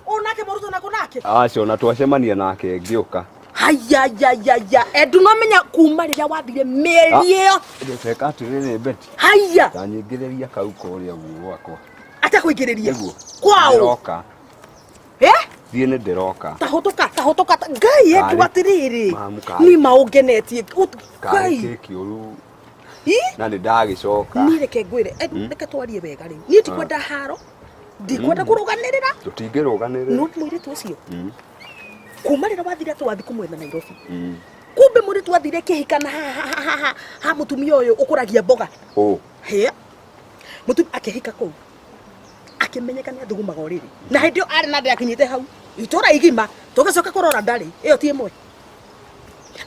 Ũ nake mũrutwo nako nake Aca ona twacemania nake ngĩũka. hayayayaya endu no menya kuma rĩrĩa wathire mĩeri ĩyo Ndeka atĩrĩrĩ Beti. Haiya. Tanyingĩrĩria kau kũrĩa guo gwakwa. atakũingĩrĩria Nĩguo. Kwaũ? Ndĩroka. Eh? Thiĩ nĩ ndĩroka. tahũtũka tahũtũka ngai endu Karĩ. atĩrĩrĩ Mamu, karĩ. niĩ maũngenetie Karĩ ngai kĩ kĩũru Ĩ? na nĩ ndagĩcoka. niĩ reke ngwĩre Mm. reke twarie wega rĩu niĩ ndikwenda haro ndikwenda Mm. kũrũganĩrĩra Tũtingĩrũganĩrĩra. no mũirĩtu ũcio Mm. kuma rĩrĩa wathire atĩ wathi kũmwetha Nairobi Mm. kumbe mũirĩtu athire kĩhika na ha mũtumia ũyũ ũkũragia mboga Ũ. hĩa mũtumia akĩhika kũu akĩmenyeka nĩ athugumaga ũrĩrĩ na hĩndĩ ĩyo arĩ na ndĩakinyĩte hau itũra igima tũgĩcoka kũrora ndarĩ ĩyo ti ĩmwe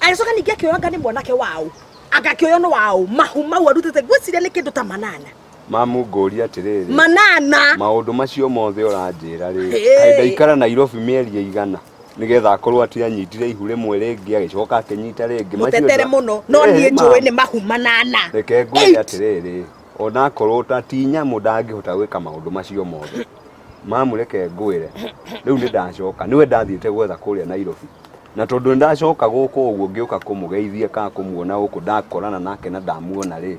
agĩcoka ningĩ akĩoya anga nĩ mwanake waũ anga akĩoywo nĩ waũ mahu mau arutĩte ngwĩciria nĩ kĩndũ ta manana Mamu ngũria atĩrĩrĩ. Manana. Maũndũ macio mothe ũranjĩra rĩ. Ĩĩ. Kaĩ ndaikara Nairobi mĩeri ĩigana nĩgetha akorwo atĩ anyitire ihu rĩmwe rĩngĩ agĩcoka akĩnyita rĩngĩ. Macio mũtetere mũno no Ĩĩ, niĩ ma. njũĩ nĩ mahu manana Reke ngwĩre atĩrĩrĩ onakorwo ta ti nyamũ ndangĩhota gwĩka maũndũ macio mothe. Mamu reke ngwĩre rĩu nĩ ndacoka nĩwe ndathiĩte gwetha kũrĩa Nairobi na tondũ nĩ ndacoka gũkũ ũguo ngĩũka kũmũgeithia kana kũmuona gũkũ ndakorana nake na ndamuona rĩ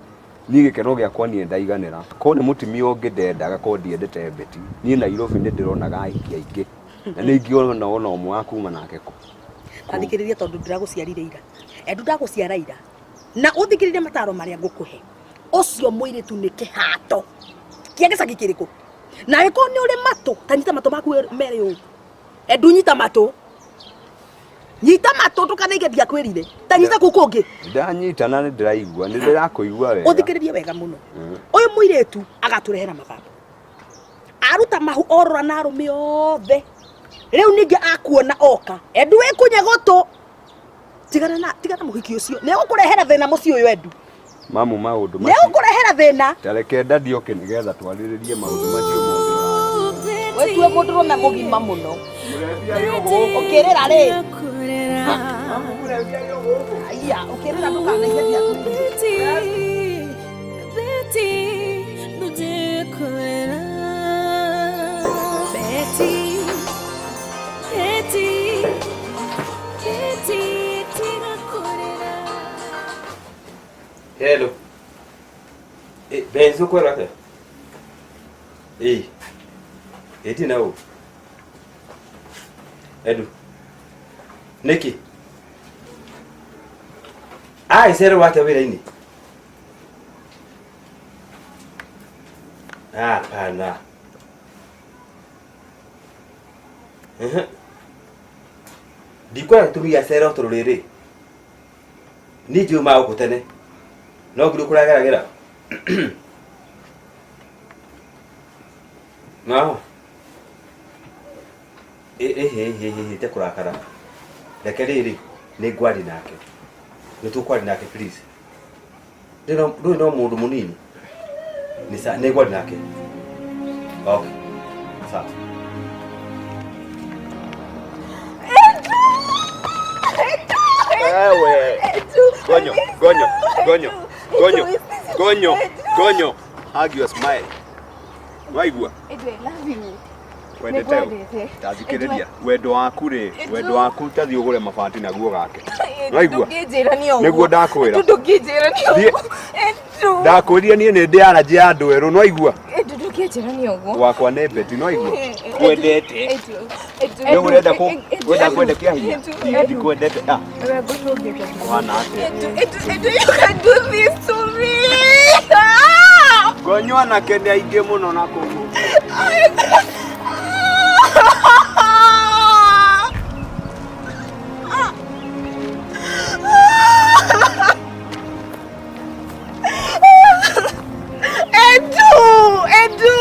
niĩ gĩkeno gĩakwa niĩ ndaiganĩra korwo nĩ mũtumia ũngĩ ndendaga korwo ndiendete Beti niĩ Nairobi nĩ ndĩronaga ahiki aingĩ na nĩ ingĩona ona ũmwe wa kuma nake kũ tathikĩrĩria tondũ ndĩragũciarire ira endu ndagũciara ira na ũthikĩrĩrie mataro marĩa ngũkũhe ũcio mũirĩtu nĩ kĩhato kĩa gĩcagi kĩrĩkũ na angĩkorwo nĩ ũrĩ matũ ta nyita matũ maku merĩ ũũ endu nyita matũ nyita matũ ndũkanaige ndiakwĩrire ta nyita kũu kũngĩ ndanyita na nĩ ndĩraigua nĩ ndĩrakũigua wega ũthikĩrĩrie wega mũno ũyũ mũirĩtu agatũrehera mababa aruta mahu orora na arũme othe Rĩu ningĩ akuona oka. Edu wĩkunye gũtũ. Tigana na tigana mũhiki ũcio. Nĩ egũkũrehera thĩna mũciĩ ũyũ Edu. Mamu maũndũ Nĩ egũkũrehera thĩna. Ta reke dadi oke nĩgetha twarĩrĩrie maũndũ macio mothe. Wĩtue mũndũrũme mũgima mũno. Ũkĩrĩra rĩ. Aya, ũkĩrĩra ndũkanaihĩria Betty, ndũnjĩkorera. Betty, Betty, Betty, tiga kũrĩra. Hello. Eh, Benzo kwero atia? Eh. Eh, tina u. Edu. Niki. Ah, icererwo atia wĩra-inĩ? Hapana. Ehe. Ndikwenda gĩtũmi gĩa cererwo tondũ rĩrĩ niĩ njiumaga gũkũ tene no nginya kũrageragĩra no ĩhĩhĩhĩte kũrakara reke rĩrĩ nĩ ngwari nake nĩ tũkwari nake please ndũrĩ no mũndũ mũnini nĩ nĩ ngwari nake okay sawa. Ewe. Gonyo, gonyo, gonyo, gonyo, gonyo, gonyo. Hug your smile. Waigua? Edu, I love you. Wendete ũ? Nĩngwendete. Tathikĩrĩria. Wendo waku rĩ, wendo waku tathi ũgũre mabati naguo gake. Waigua? Ndũngĩnjĩra nĩ ũguo. Nĩguo ndakwĩra. Edu, ndũngĩnjĩra nĩ Thiĩ. ũguo. Edu. Ndakwĩrire niĩ nĩ ndĩ allergy ya andũ erũ, nĩwaigua? Edu, ndũngĩnjĩra nĩ ũguo. Wakwa nĩ Betty, nĩwaigua? Edu, Kwendete. Edu, Edu, Nĩ ũrenda kũ Edu, ũrenda Edu, kwenda kĩa hinya? Edu, Ndi- Edu. Ndikwendete. Ah, kũhana atĩa? Edu, Edu, Edu, you can do this to me. Ah! Gonyo anake nĩ aingĩ mũno na kũu. Edu, Edu,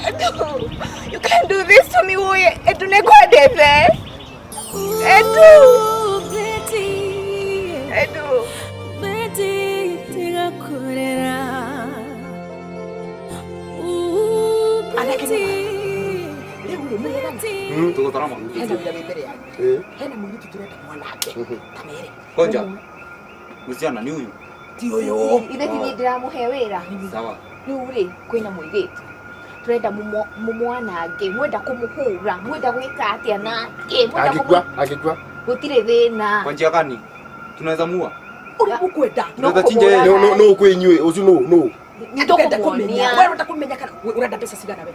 Edu, you can't do this to me, Woye. Edu, nĩngwendete. Edu, Betty, Edu. Betty, tiga kũrĩra. Ooh, Betty, Rĩu rĩ mũrĩ Tũgũtara maguta. hena wĩra wĩ mbere yanyu. Hena mũirĩtu tũrenda mwanake. Kamere. Koja. Msichana ni huyu. Ti ũyũ. Ithe ti niĩ ndĩramũhe wĩra. Sawa. Rĩu rĩ, kwĩna mũirĩtu tũrenda mũmwanange, mwenda kũmũhũra, mwenda gwĩka atĩa nake, mwenda Angĩkua, angĩkua. gũtirĩ thĩna. Kwa njia gani? Tunaweza mua. Ũrĩa mũkwenda. Tunaweza chinja yeye. No, no, no kwĩ inyuĩ, ũcio nũ, nũ. Nĩ kũmenya. Nĩtũkũmuonia. Wewe ũrenda kũmenya kana ũrenda mbeca cigana we?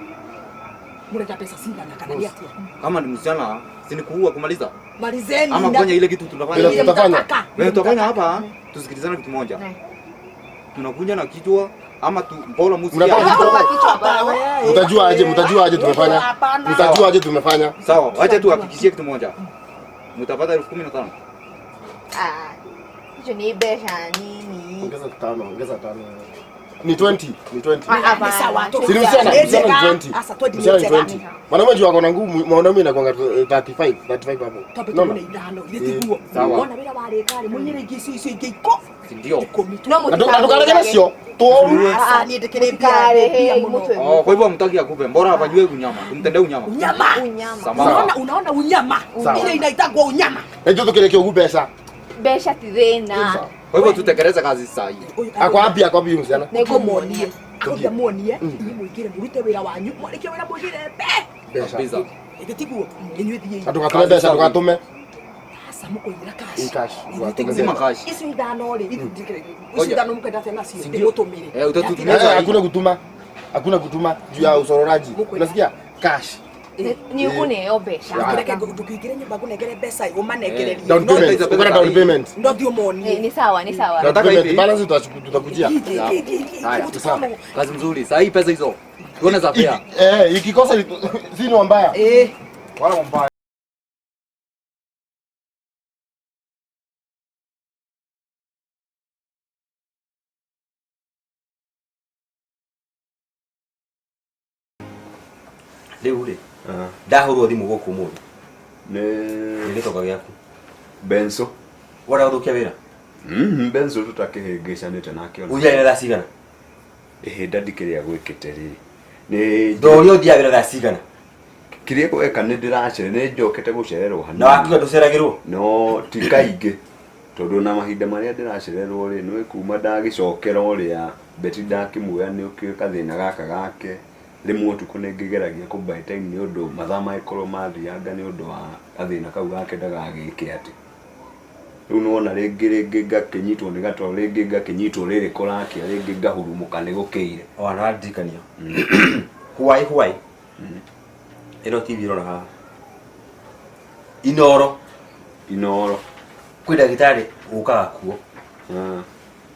Mũrenda mbeca cigana kana nĩ atĩa? Kama ni msichana, si ni kuua kumaliza. Malizeni. Ama na- kufanya ile kitu tunafanya. Ile mtataka. Wewe tutafanya hapa, tusikilizane kitu moja. Tunakuja na kichwa ama tu bora msikia. Mnataka kichwa? Mtajua aje, mtajua aje tumefanya. Mtajua aje tumefanya. Sawa, wacha tu hakikishie kitu moja. Mtapata 15,000. Ah, icio nĩ mbeca nini. Ongeza tano, ongeza tano. Ni 20, ni 20. Ah, hapana. Ni sawa, tu. Si ni msichana, Ni msichana ni njega. 20. Asa, 20 ni Msichana ni njega. 20. Mwanaume juu ako na nguvu, mwanaume inakuanga 35, 35 hapo. Twambe Unaona? tugune ithano, ithe tiguo. Sawa. Wona wĩra warĩka rĩ, mũnyĩre ingĩ icio icio ingĩ iko. Si ndio? No Na ndũkarege nacio. Tũũru. Aca, niĩ ndĩkĩrĩ mbia, ndĩ mbia mũno. Oh, kwa hivyo hamtaki akupe. Mbora afanywe unyama. Tumtendee unyama. Unyama. Sawa. Unaona, unaona unyama. Sawa. Ile inaitagwa unyama. Na ithuĩ tũkĩrĩkia ũguo mbeca. Mbeca ti thĩna. Kwa hivyo tutekeleze kazi saa hii. Ako wapi, ako wapi huyu msichana? Nĩngũmuonie. Akauga muonie, inyuĩ mũingĩre mũrute wĩra wanyu, mwarĩkia wĩra mũingĩre mbe. Mbeca. Kabisa. Ithe tiguo, inyuĩ thiĩi. Na ndũgatũme mbeca, ndũgatũme. Aca mũkũingĩra cash. In cash. Ndũgatũme Sima mbeca. cash. Icio ithano rĩ, icio Ngoja. ithano mũkwenda atĩa nacio? Si ndio? Ndĩmũtũmĩre. Eh, utatutumia Eh, saa hii. Hakuna kutuma. Hakuna kutuma juu ya usororaji. Unasikia? Cash. Nĩ ũkũneo mbeca. Reke ndũkĩingĩre nyũmba ngũnengere mbeca ĩ, ũmanengererie. Down payment. Ukona down payment. No thiĩ ũmonie. Nĩ sawa, nĩ sawa. Down Nataka payment. hivi. Balance tutakujia. Haya, Sawa. kazi mzuri. Saa hii pesa hizo. Tuone za fair. Eh, ikikosa si ni mbaya. Eh. Wala mbaya. Rĩu rĩ Ndahũrwo thimũ gũkũ ũmũthĩ. Nĩ Nĩ gĩtonga gĩaku. Benso. Wenda gũthũkia wĩra? Benso tũtakĩhĩngĩcanĩte nake ona. Ũthiaga wĩra thaa cigana? Ĩhĩ ndadi kĩrĩa gwĩkĩte rĩ. Nĩ Ndoria ũthiaga wĩra thaa cigana? Kĩrĩa gweka nĩ ndĩracere nĩ njokete gũcererwo hanini. Na wakiuga ndũceragĩrwo? No ti kaingĩ tondũ na mahinda marĩa ndĩracererwo rĩ nĩ kuma ndagĩcokera ũrĩa Betty ndakĩmuoya nĩ ũkĩũĩ gathĩna gaka gake rĩmwe ũtukũ nĩ ngĩgeragia kũ buy time nĩ ũndũ mathaa magĩkorwo mathianga nĩ ũndũ wa gathĩna kau gake ndagagĩke atĩ. Rĩu nĩwona rĩngĩ rĩngĩ ngakĩnyitwo nĩ gatoro rĩngĩ ngakĩnyitwo rĩrĩ kũrakĩa rĩngĩ ngahurumũka nĩ gũkĩire. Wana wandirikania. Hwai hwai. Ĩno TV ĩrona haha. Inoro. Inoro. Kwĩ ndagĩtarĩ ũkaga kuo.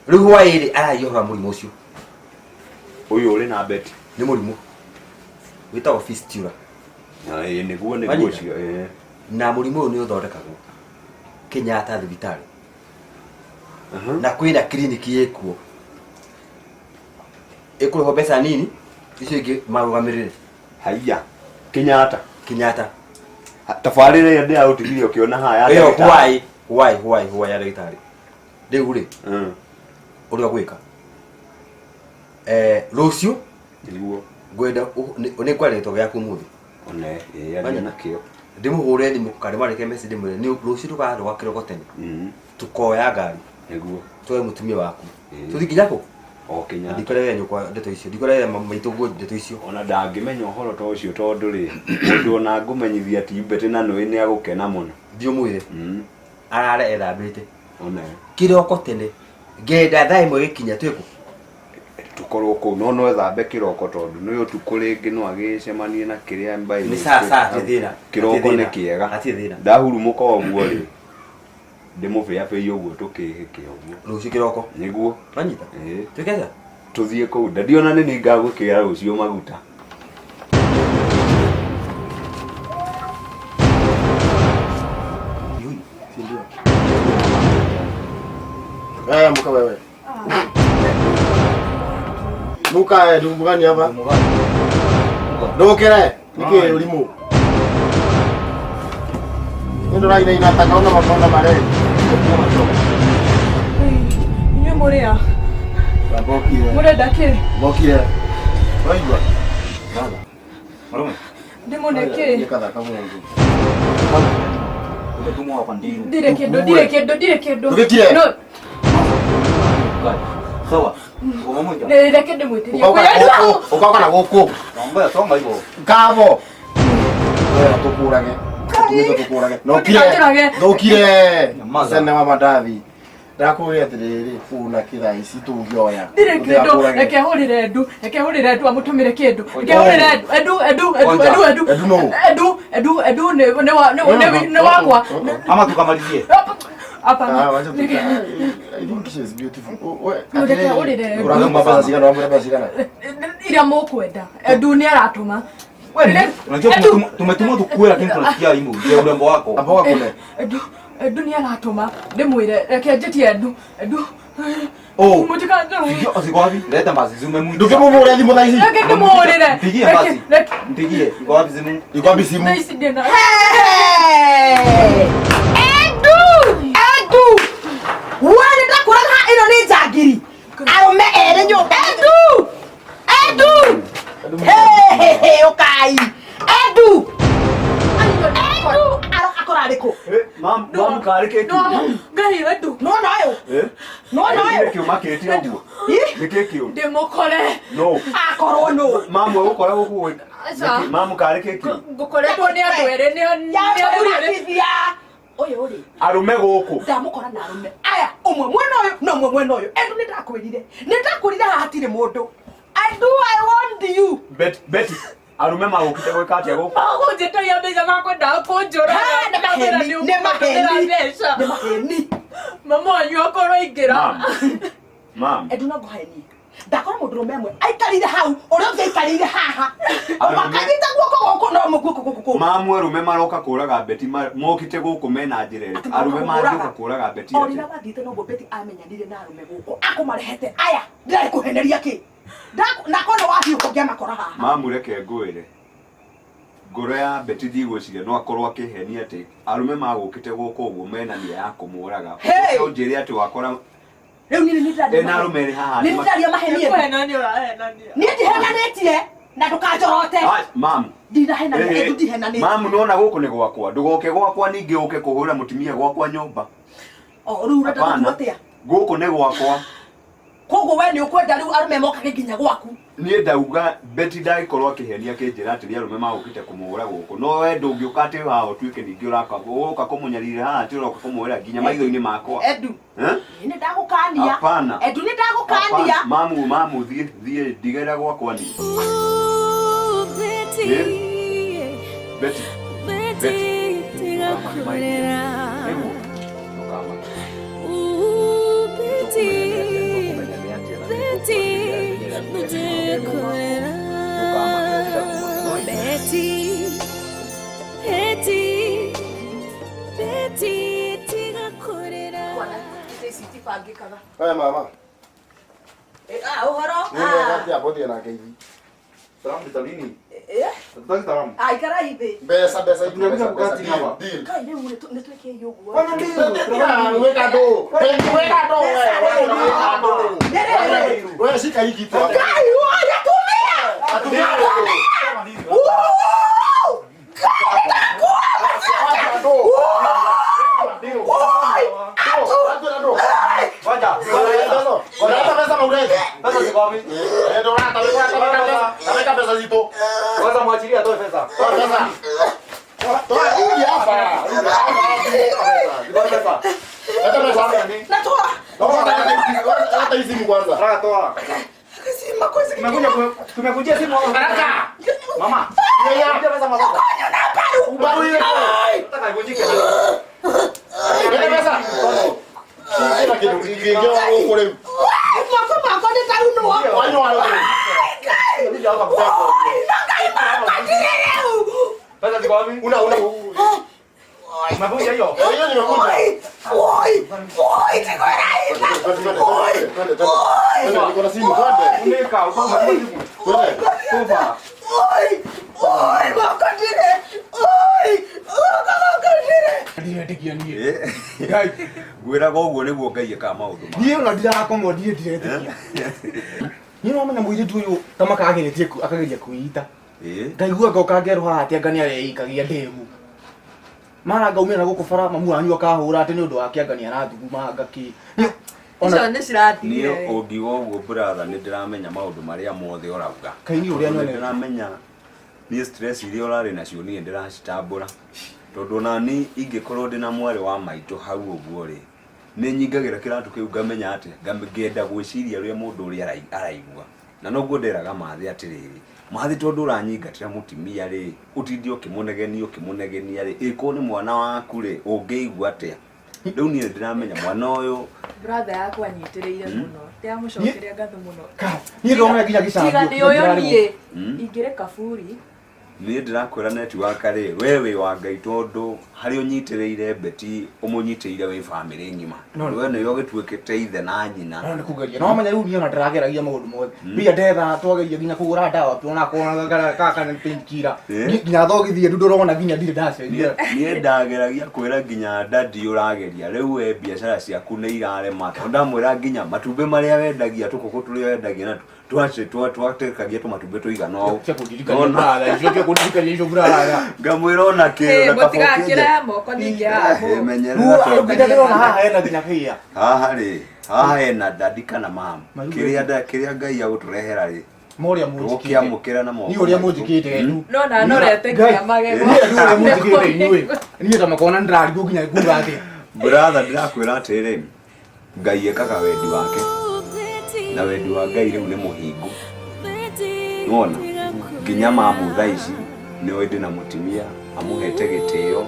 Rĩu hwai rĩ aragia ũhoro wa mũrimũ ũcio. Ũyũ ũrĩ na Betty. Nĩ mũrimũ. Wĩtagwo fistula. Ĩĩ nĩguo nĩguo Wanyita? ũcio ĩĩ. Na mũrimũ ũyũ nĩ ũthondekagwo Kenyatta thibitarĩ. Na kwĩna kiriniki ĩkuo. Ĩkũrĩhwo mbeca nini icio ingĩ marũgamĩrĩre. Haiya. Kenyatta. Kenyatta. Tabarĩra ĩrĩa ndĩragũtigire ũkĩona haha ya Ĩyo ndagĩtarĩ. hwai hwai hwai hwai ya ndagĩtarĩ. Rĩu rĩ ũrĩa ũgwĩka rũciũ nĩguo ngwenda nĩ ngwaria gĩtonga gĩaku ũmũthĩ. One ĩĩ aria nakĩo. Ndĩmũhũre thimũ kana ndĩmwandĩkĩre message ndĩmwĩre nĩ rũciũ tũkarũga kĩroko tene. Tukoya ngari. Nĩguo. Tuoe mũtumia waku. Tũthiĩ nginya kũ? O Kenyatta. Ndikorere nyũkwa ndeto icio. Ndikorere maitũ guo ndeto icio. Ona ndangĩmenya ũhoro ta ũcio tondũ rĩ mũndũ ona ngũmenyithia ti Betty na nũĩ nĩ agũkena mũno. Thiĩ ũmwĩre. Arare ethambĩte. One. Kĩroko tene ngenda thaa ĩmwe gĩkinya twĩ kũ? Tũkorwo kũu no no ethambe kĩroko tondũ nĩ ũtukũ rĩngĩ no agĩcemanie na kĩrĩa mbaĩ Nĩ sawa sawa hatirĩ thĩna. Kĩroko Hatirĩ nĩ thĩna. kĩega. Hatirĩ thĩna. Ndahurumũka ũguo rĩ ndĩmũbĩabĩie ũguo tũkĩhĩke ũguo. Rũciũ kĩroko. Nĩguo. Wanyita? Ĩĩ. Twĩke atĩa? Tũthiĩ kũu ndadi ona nĩ niĩ ngagũkĩra rũciũ maguta. Eh, muka wewe. Muka ndugu gani hapa? Ndukire, niki ulimu. Ndio raina inataka ona makonda mare. Inyuĩ mũrĩ a? Bokire. Mũrenda kĩ? Bokire. Waigua? Baba. Marume. Ndĩmũne kĩ? Nikathaka mundu. Umetumwa kwa ndiru. Ndirĩ kĩndũ, ndirĩ kĩndũ, ndirĩ kĩndũ. Ndũgĩkire. No, Sawa. Ngoma moja. nĩ reke ndĩmwĩtĩrie. Ukauka Kwĩ na gũkũ, ukauka na gũkũ. Ngoja songa hivyo. Ngavo. Wewe tukurage. Tumito tukurage. No kire. Ndũkanjũrage. Ndũkire. Cene wa mandathi. Ndakwĩra atĩrĩrĩ, kuna kĩthaa ici tũngĩoya. Ndirĩ kĩndũ, reke hũrĩre Edu, reke hũrĩre Edu amũtũmĩre kĩndũ. Reke hũrĩre Edu, Edu, Edu, Edu, Edu, Edu. Edu nũ? Edu, Edu, Edu nĩ nĩ wa nĩ nĩ nĩ wakwa. Ama tukamalizie. Hapana. Ah, wacha tu. I think she is beautiful. Oh, we, Reke hũrĩre Edu. Ũratũma mbeca cigana? Ũramwĩra mbeca cigana? Iria mũkwenda. Edu nĩ aratũma. Unajua tumetumwa tukue lakini tunasikia aibu ya urembo wako. Amboga kune. Edu, Edu nĩ aratũma. Ndĩmwĩre, reke njĩtie Edu, Edu. Oh. Mũtikanjũrage. Sio ziko wapi? Leta basi zimemuita. Ndũkĩmũhũre thimũ thaa ici. Reke ndĩmũhũrĩre. Mpigie Reke- basi. reke- Mpigie. Iko wapi simu? Iko wapi simu? Thaa ici ndĩna. Edu! Edu! We nĩ ndakũraga ĩno nĩ njangiri. Arũme erĩ nyũmba. Edu! Edu! Hey, hey, hey, ũkai. Edu! Edu! Akora arĩ kũ? Mam mam karĩ kĩ No, Ngai Edu. Nĩwona ũyũ? Nĩwona ũyũ? Nĩ kĩu makĩtie ũguo? Nĩ kĩ kĩu? Ndĩmũkore. No. Akorwo nũ? Mamu egũkora gũkũ. Aca. Mamu karĩ kĩ kĩu? Ngũkoretwo nĩ andũ erĩ nĩ athuri erĩ. Ũyũ rĩ. Arũme gũkũ. Ndamũkora na arũme aya ũmwe mwena ũyũ na ũmwe mwena ũyũ. Edu nĩ ndakwĩrire. Nĩ ndakwĩrire haha hatirĩ mũndũ. Edu, I warned you. Betty Betty arũme magũkĩte gwĩka atĩa gũkũ? Magũnjĩtagia mbeca makwendaga kũnjũraga. Ha, nĩ maheni, nĩ maheni, mbeca. nĩ maheni. Mama wanyu akorwo aingĩra. Mam. Mam. Edu no ngũhenie. Ndakora mũndũrũme ĩmwe aikarĩire hau ũrĩa ũngĩ aikarĩire haha. Makanyita guoko gũkũ no guoko gũkũ kũu. Mamu arũme maroka kũraga Betty mokĩte gũkũ mena njĩra ĩrĩkũ? Arũme mangĩũka kũraga Betty O atĩa? rĩrĩa wathiĩte noguo Betty amenyanire na arũme gũkũ akũmarehete aya ndĩrarĩ kũheneria kĩ. Na korwo wathiĩ ũkũngĩamakora haha. Mamu reke ngwĩre. Ngoro ya Betty ndigwĩciria no akorwo akĩhenia atĩ arũme magũkĩte gũkũ ũguo mena nia ya kũmũraga. Hey! Ũnjĩre atĩ wakora Rĩu niĩ nĩ ndĩraria ena arũme erĩ haha. Nĩ ndĩraria maheni. Nĩkũhenania ũrahenania. Niĩ ndihenanĩtie na ndũkanjorote. Ah, Mamu. Ndinahenania, Eh, Edu ndihenanĩtie. Mamu nona gũkũ nĩ gwakwa. Ndũgoke gwakwa ningĩ ũke kũhũra mũtumia gwakwa nyũmba. O rĩu ũrenda Hapana. gũtua atĩa? Gũkũ nĩ gwakwa. Koguo we nĩ ũkwenda rĩu arũme mokage nginya gwaku. Niĩ ndauga Betty ndagĩkorwo akĩhenia akĩnjĩra atĩ nĩ arũme magũkĩte kũmũhũra gũkũ. No we ndũngĩũka atĩ haha ũtuĩke ningĩ ũraka ũgoka kũmũnyarira haha atĩ ũroka kũmũhũra nginya maitho-inĩ makwa. Edu, Eh? niĩ nĩ ndagũkania. Hapana. Edu nĩ ndagũkania. Hapana. Mamu, mamu, thiĩ thiĩ ndigĩra gwakwa niĩ. Betty, Betty. Betty, tiga kũrĩra. Ndũkamake. Ooh, Betty, Betty, Betty, kũrĩra. Betty, Betty, Betty, tiga kũrĩra. Itĩ ici itibangĩkaga. Aya mama. Eh, ah, ũhoro? Nĩ mwega atĩa mbũthie na ngeithi. Salamu vitamini. Eh? Hatutaki salamu. Ah, ikarai thĩ. Mbeca mbeca itu Tunakuja mbeca kukaa mbeca chini hapa. deal. Kai rĩu nĩ twĩkei ũguo. Bwana ndio. Weka ndũ. Weka ndũ we. Weka ndũ. We shika hii kitu hapa. Kai, oi, atumia! Atumia. Uu! Kai, ndakuwa Oi! Ngoja. Unaleta pesa maurezi. Pesa ziko wapi? Eh, ndio unataka weka pesa zito. Kwanza mwachilie atoe pesa. Toa pesa. Toa hii hapa. Ziko wapi pesa? Leta pesa. Natoa. Leta hii simu kwanza. Haraka toa. Sima kwezi. Tumekuja tumekujia simu haraka. Mama. Yeye. Tumekujia pesa madogo. Ubaru ile. Nataka ivunjike. Leta pesa. Kila kitu kiingia huko leo. Moko makwa nĩ taunwo. Wanywa leo. Ndio hapa mtego. Ngai makwa ndirĩ rĩu. Pesa ziko wapi? Una una. Umevunja hiyo? Eh, hiyo nimevunja. Oi, oi, oi, tikwĩra Twende, twende, twende. Twende, niko na simu, twende. Funika, upanga simu. Twende. Kufa. Oi, oi, moko ndirĩ. Oi, moko makwa ndirĩ. Ndiretĩkia niĩ. Ngwĩraga ũguo nĩguo Ngai ekaga maũndũ make. Niĩ ona ndirakomwo niĩ ndiretĩkia. Niĩ no menya mũirĩtu ũyũ ta makageretie akageria kwĩita. Ĩĩ. Ngaigua ngoka ngerwo haha atĩ anga nĩareikagia ndĩgu. Mara ngaumĩra na gũkũ bara mamu wanyu akahũra atĩ nĩ ũndũ wake anga nĩarathuguma anga kĩ. Icio nĩ Niĩ cirathirire. ũngiuga ũguo brother nĩ ndĩramenya maũndũ marĩa mothe ũrauga. Kaĩ niĩ ũrĩa Tondũ nĩ nyonete. ndĩramenya niĩ stress iria ũrarĩ nacio niĩ ndĩracitambũra. Tondũ ona niĩ ingĩkorwo ndĩna mwarĩ wa maitũ hau ũguo rĩ, nĩ nyingagĩra kĩratũ kĩu ngamenya atĩ ngenda gwĩciria ũrĩa mũndũ ũrĩa araigua. Na noguo nderaga Mathĩ atĩrĩrĩ, Mathĩ tondũ ũranyingatĩra mũtumia rĩ, ũtinde ũkĩmũnegenia ũkĩmũnegenia rĩ, ĩkorwo nĩ mwana waku rĩ, ũngĩigua atĩa? Rĩu niĩ ndĩramenya mwana ũyũ Brother yakwa anyitĩrĩire mũno. Ndĩramũcokeria ngatho mũno. Niĩ ndĩrona nginya gĩcambio. Tiga nĩ ũyũ niĩ Mm. ingĩrĩ kaburi. Niĩ ndĩrakwĩra network rĩ, we wĩ wa Ngai tondũ harĩa ũnyitĩrĩire Betty ũmũnyitĩrĩire wĩ bamĩrĩ ng'ima. No. We nĩwe ũgĩtuĩkĩte ithe na nyina. No nĩ kũgeria. No menya rĩu niĩ ona ndĩrageragia maũndũ mothe. Mbia ndetha twageria nginya kũgũra ndawa ona kona gaka nĩ painkiller. Eh. Nginya thogithie ndu ndũrona nginya ndirĩ ndacenjia. Niĩ ndageragia kwĩra nginya dadi ũrageria rĩu we biacara ciaku nĩ irarema tondũ ndamwĩra nginya matumbĩ marĩa wendagia tũkũkũ tũrĩa wendagia na twatekagia tũmatumbĩ tũigana ũũ. Cia kũndirikania brother, icio cia kũndirikania icio brother. Ngamwĩra ona kĩro Ĩ, na mũtigakĩre moko ningĩ haha. Eh, menyerera Rĩu nginya ndĩrona haha hena nginya kĩa. Haha rĩ, haha hena dadi kana mama. Marigũ Kĩrĩa kĩrĩa Ngai agũtũrehera rĩ, Morĩa mũnjikĩte. tũgũkĩamũkĩra na moko. Niĩ ũrĩa maitũ. mũnjikĩte Mm. No na norete nginya magego. Niĩ ũrĩa mũnjikĩte inyuĩ. Niĩ ta makona ndĩrarigwo nginya nguga atĩa. Brother ndĩrakwĩra atĩrĩ, Ngai ekaga wendi wake na wendi wa Ngai rĩu nĩ mũhingu. Nĩwona nginya mamu thaa ici nĩoĩ ndĩna mũtumia amũhete gĩtĩo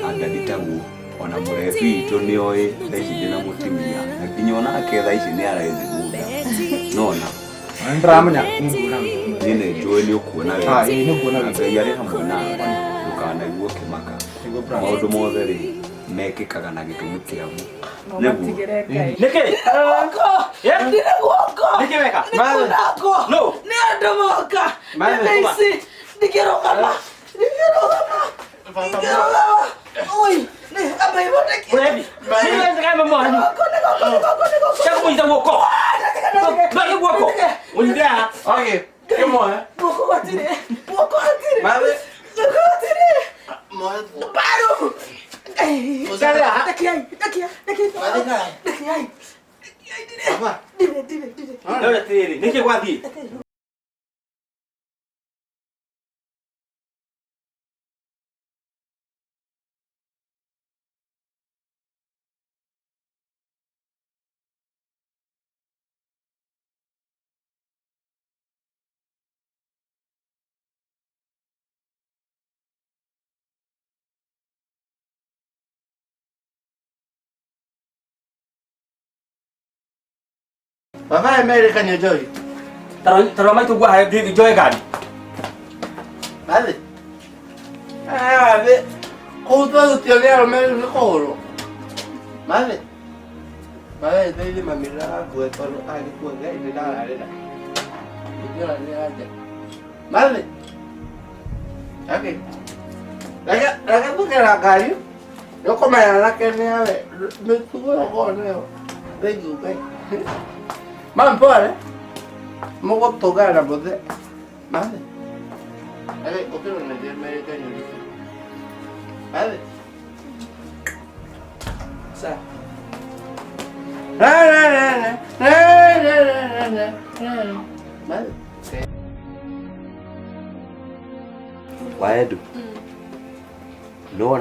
na ndadi taguo ona mũrebi witũ nĩoĩ thaa ici ndĩna mũtumia na nginya onake thaa ici nĩ arethigunda. Nĩwona Nĩndĩramenya nĩnguona. niĩ nĩ njũĩ nĩ ũkuona Ah, ĩĩ, nĩ nguona Na wega. Ngai arĩ hamwe nawe ndũkanaigua ũkĩmaka Nĩguo brother. maũndũ mothe rĩ mekĩkaga na gĩtũmi kĩamo. No Nĩguo. matigĩre Ngai. Nĩkĩ? Guoko. Ndirĩ guoko. Nĩkĩ weka? Nĩ kunangwo. No. Nĩ andũ moka. Maĩ Nĩ ici. Ndingĩrũgama. Oi, amba iboneke. Mlevi. Mimi kama mwanyu. Chako kuita guoko. Bagi guoko. Undia. Okay. Kimo eh. Guoko watire. Guoko watire. Mabe. Guoko watire. Moe. Paro. Dakiai, dakiai, dakiai. Dakiai. Dire, dire, dire. Ndore tiriri, niki gwathi. Baba America ni joy. Taro mai tugwa hai di joy gani. Vale. Ah, vale. Kuto utiolea mero ni koro. Vale. Vale, dai mamila go toro ali ko ngai ni la la. Ni la la. Vale. Okay. Laga laga tu ke la gari. Yo come la ke ne ave. Me tuvo ko ne. Dai du kai. Mam pore. Mo go tocar a bote. Vale. Vale, otro no me me caño. Vale. Sa. La la la la la la la la. Vale. Waedu. No.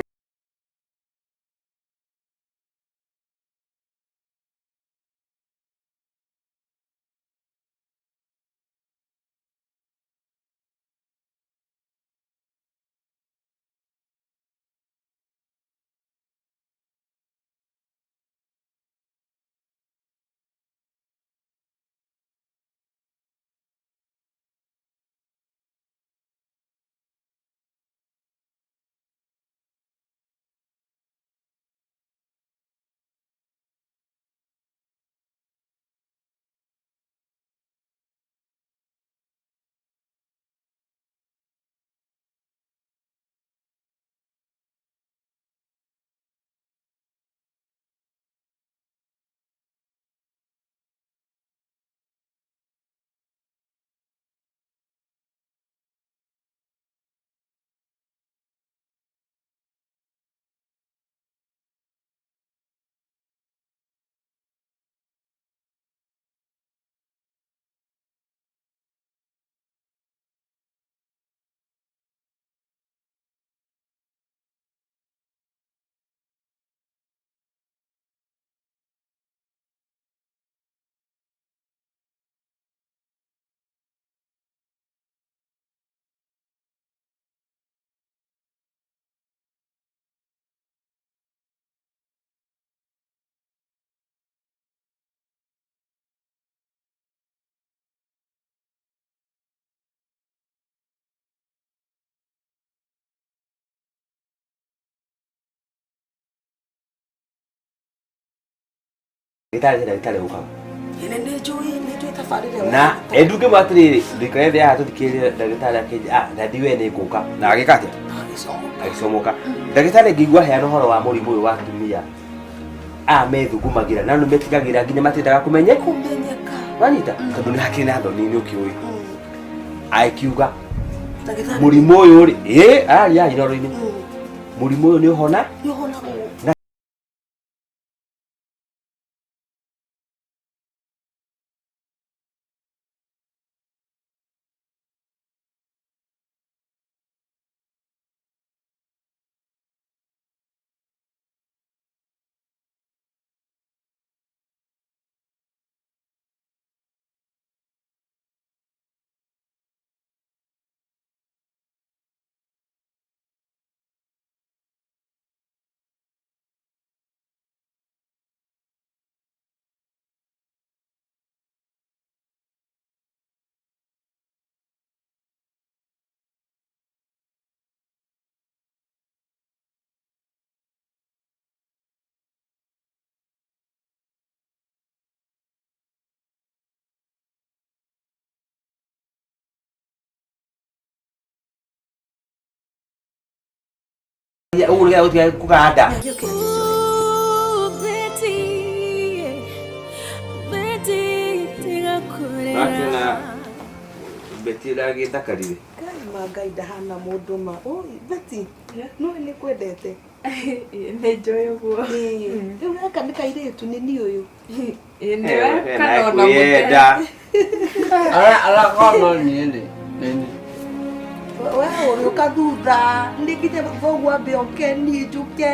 Ndagĩtarĩ ũkaga. Ĩĩ nĩ njũĩ tabarĩra. Na enduge matiriri ndikare thĩ haha tũthikĩrĩrie ndagĩtarĩ akĩnjĩra ah dadi we nĩ ngũka na agĩka atĩa? Agĩcomoka. Ndagĩtarĩ ngĩigua aheana ũhoro wa mũrimũ ũyũ wa atumia aya methugumagĩra na nĩ metigagĩra nginya matiendaga kũmenyeka. Wanyita tondũ nĩ hakĩrĩ na thoni nĩ ũkĩũĩ. Akiuga mũrimũ ũyũ rĩ ĩ araria inoro-inĩ mũrimũ ũyũ nĩ ũhona Ũguo nĩgetha gũtigae kũganda. Nakĩona Betty ũragĩthakarire. Ngai ma Ngai ndahana mũndũ ma. Oi, Betty, no nĩ kwendete. Nĩ njũĩ ũguo. Rĩu gaka nĩ kairĩtu nĩ niĩ ũyũ. Ĩĩ nĩwe kana ona kwĩyenda. Arakorwo no niĩ rĩ nĩ We ũrĩũka thutha nĩ nginya thoguo ambe oke niĩ njũke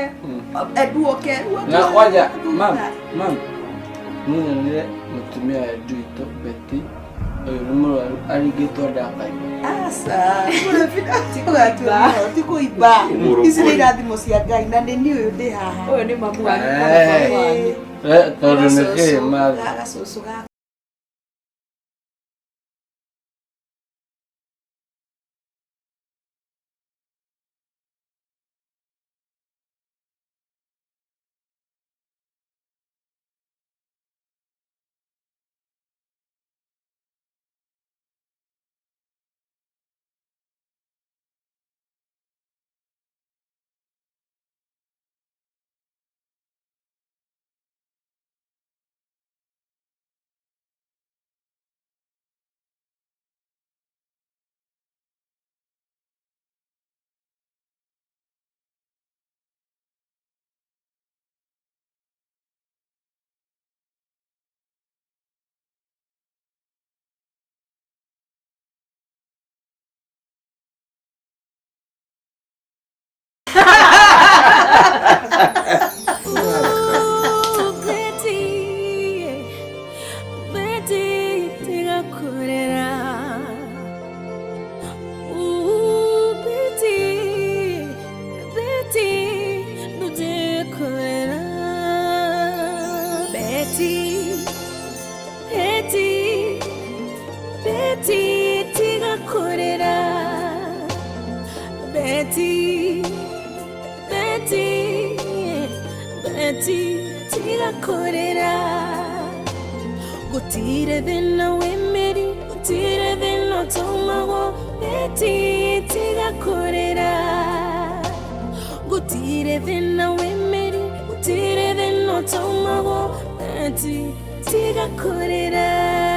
Edu oke. Na kwanja mam mam niĩ nyonire mũtumia wa Edu witũ Betty ũyũ nĩ mũrwaru aringĩtwo ndakaimba. Aca, ti kũimba. Ici nĩ irathimo cia Ngai na nĩ niĩ ũyũ ndĩ haha. Ũyũ nĩ mamu wanyu. Tondũ nĩ kĩĩ mathi. Gacũcũ gaka. Betty, Betty, Betty, tiga kurira. Gutire thina wimiri, gutire thina utumagwo. Betty, tiga kurira. Gutire thina wimiri, gutire thina utumagwo. Betty, tiga kurira.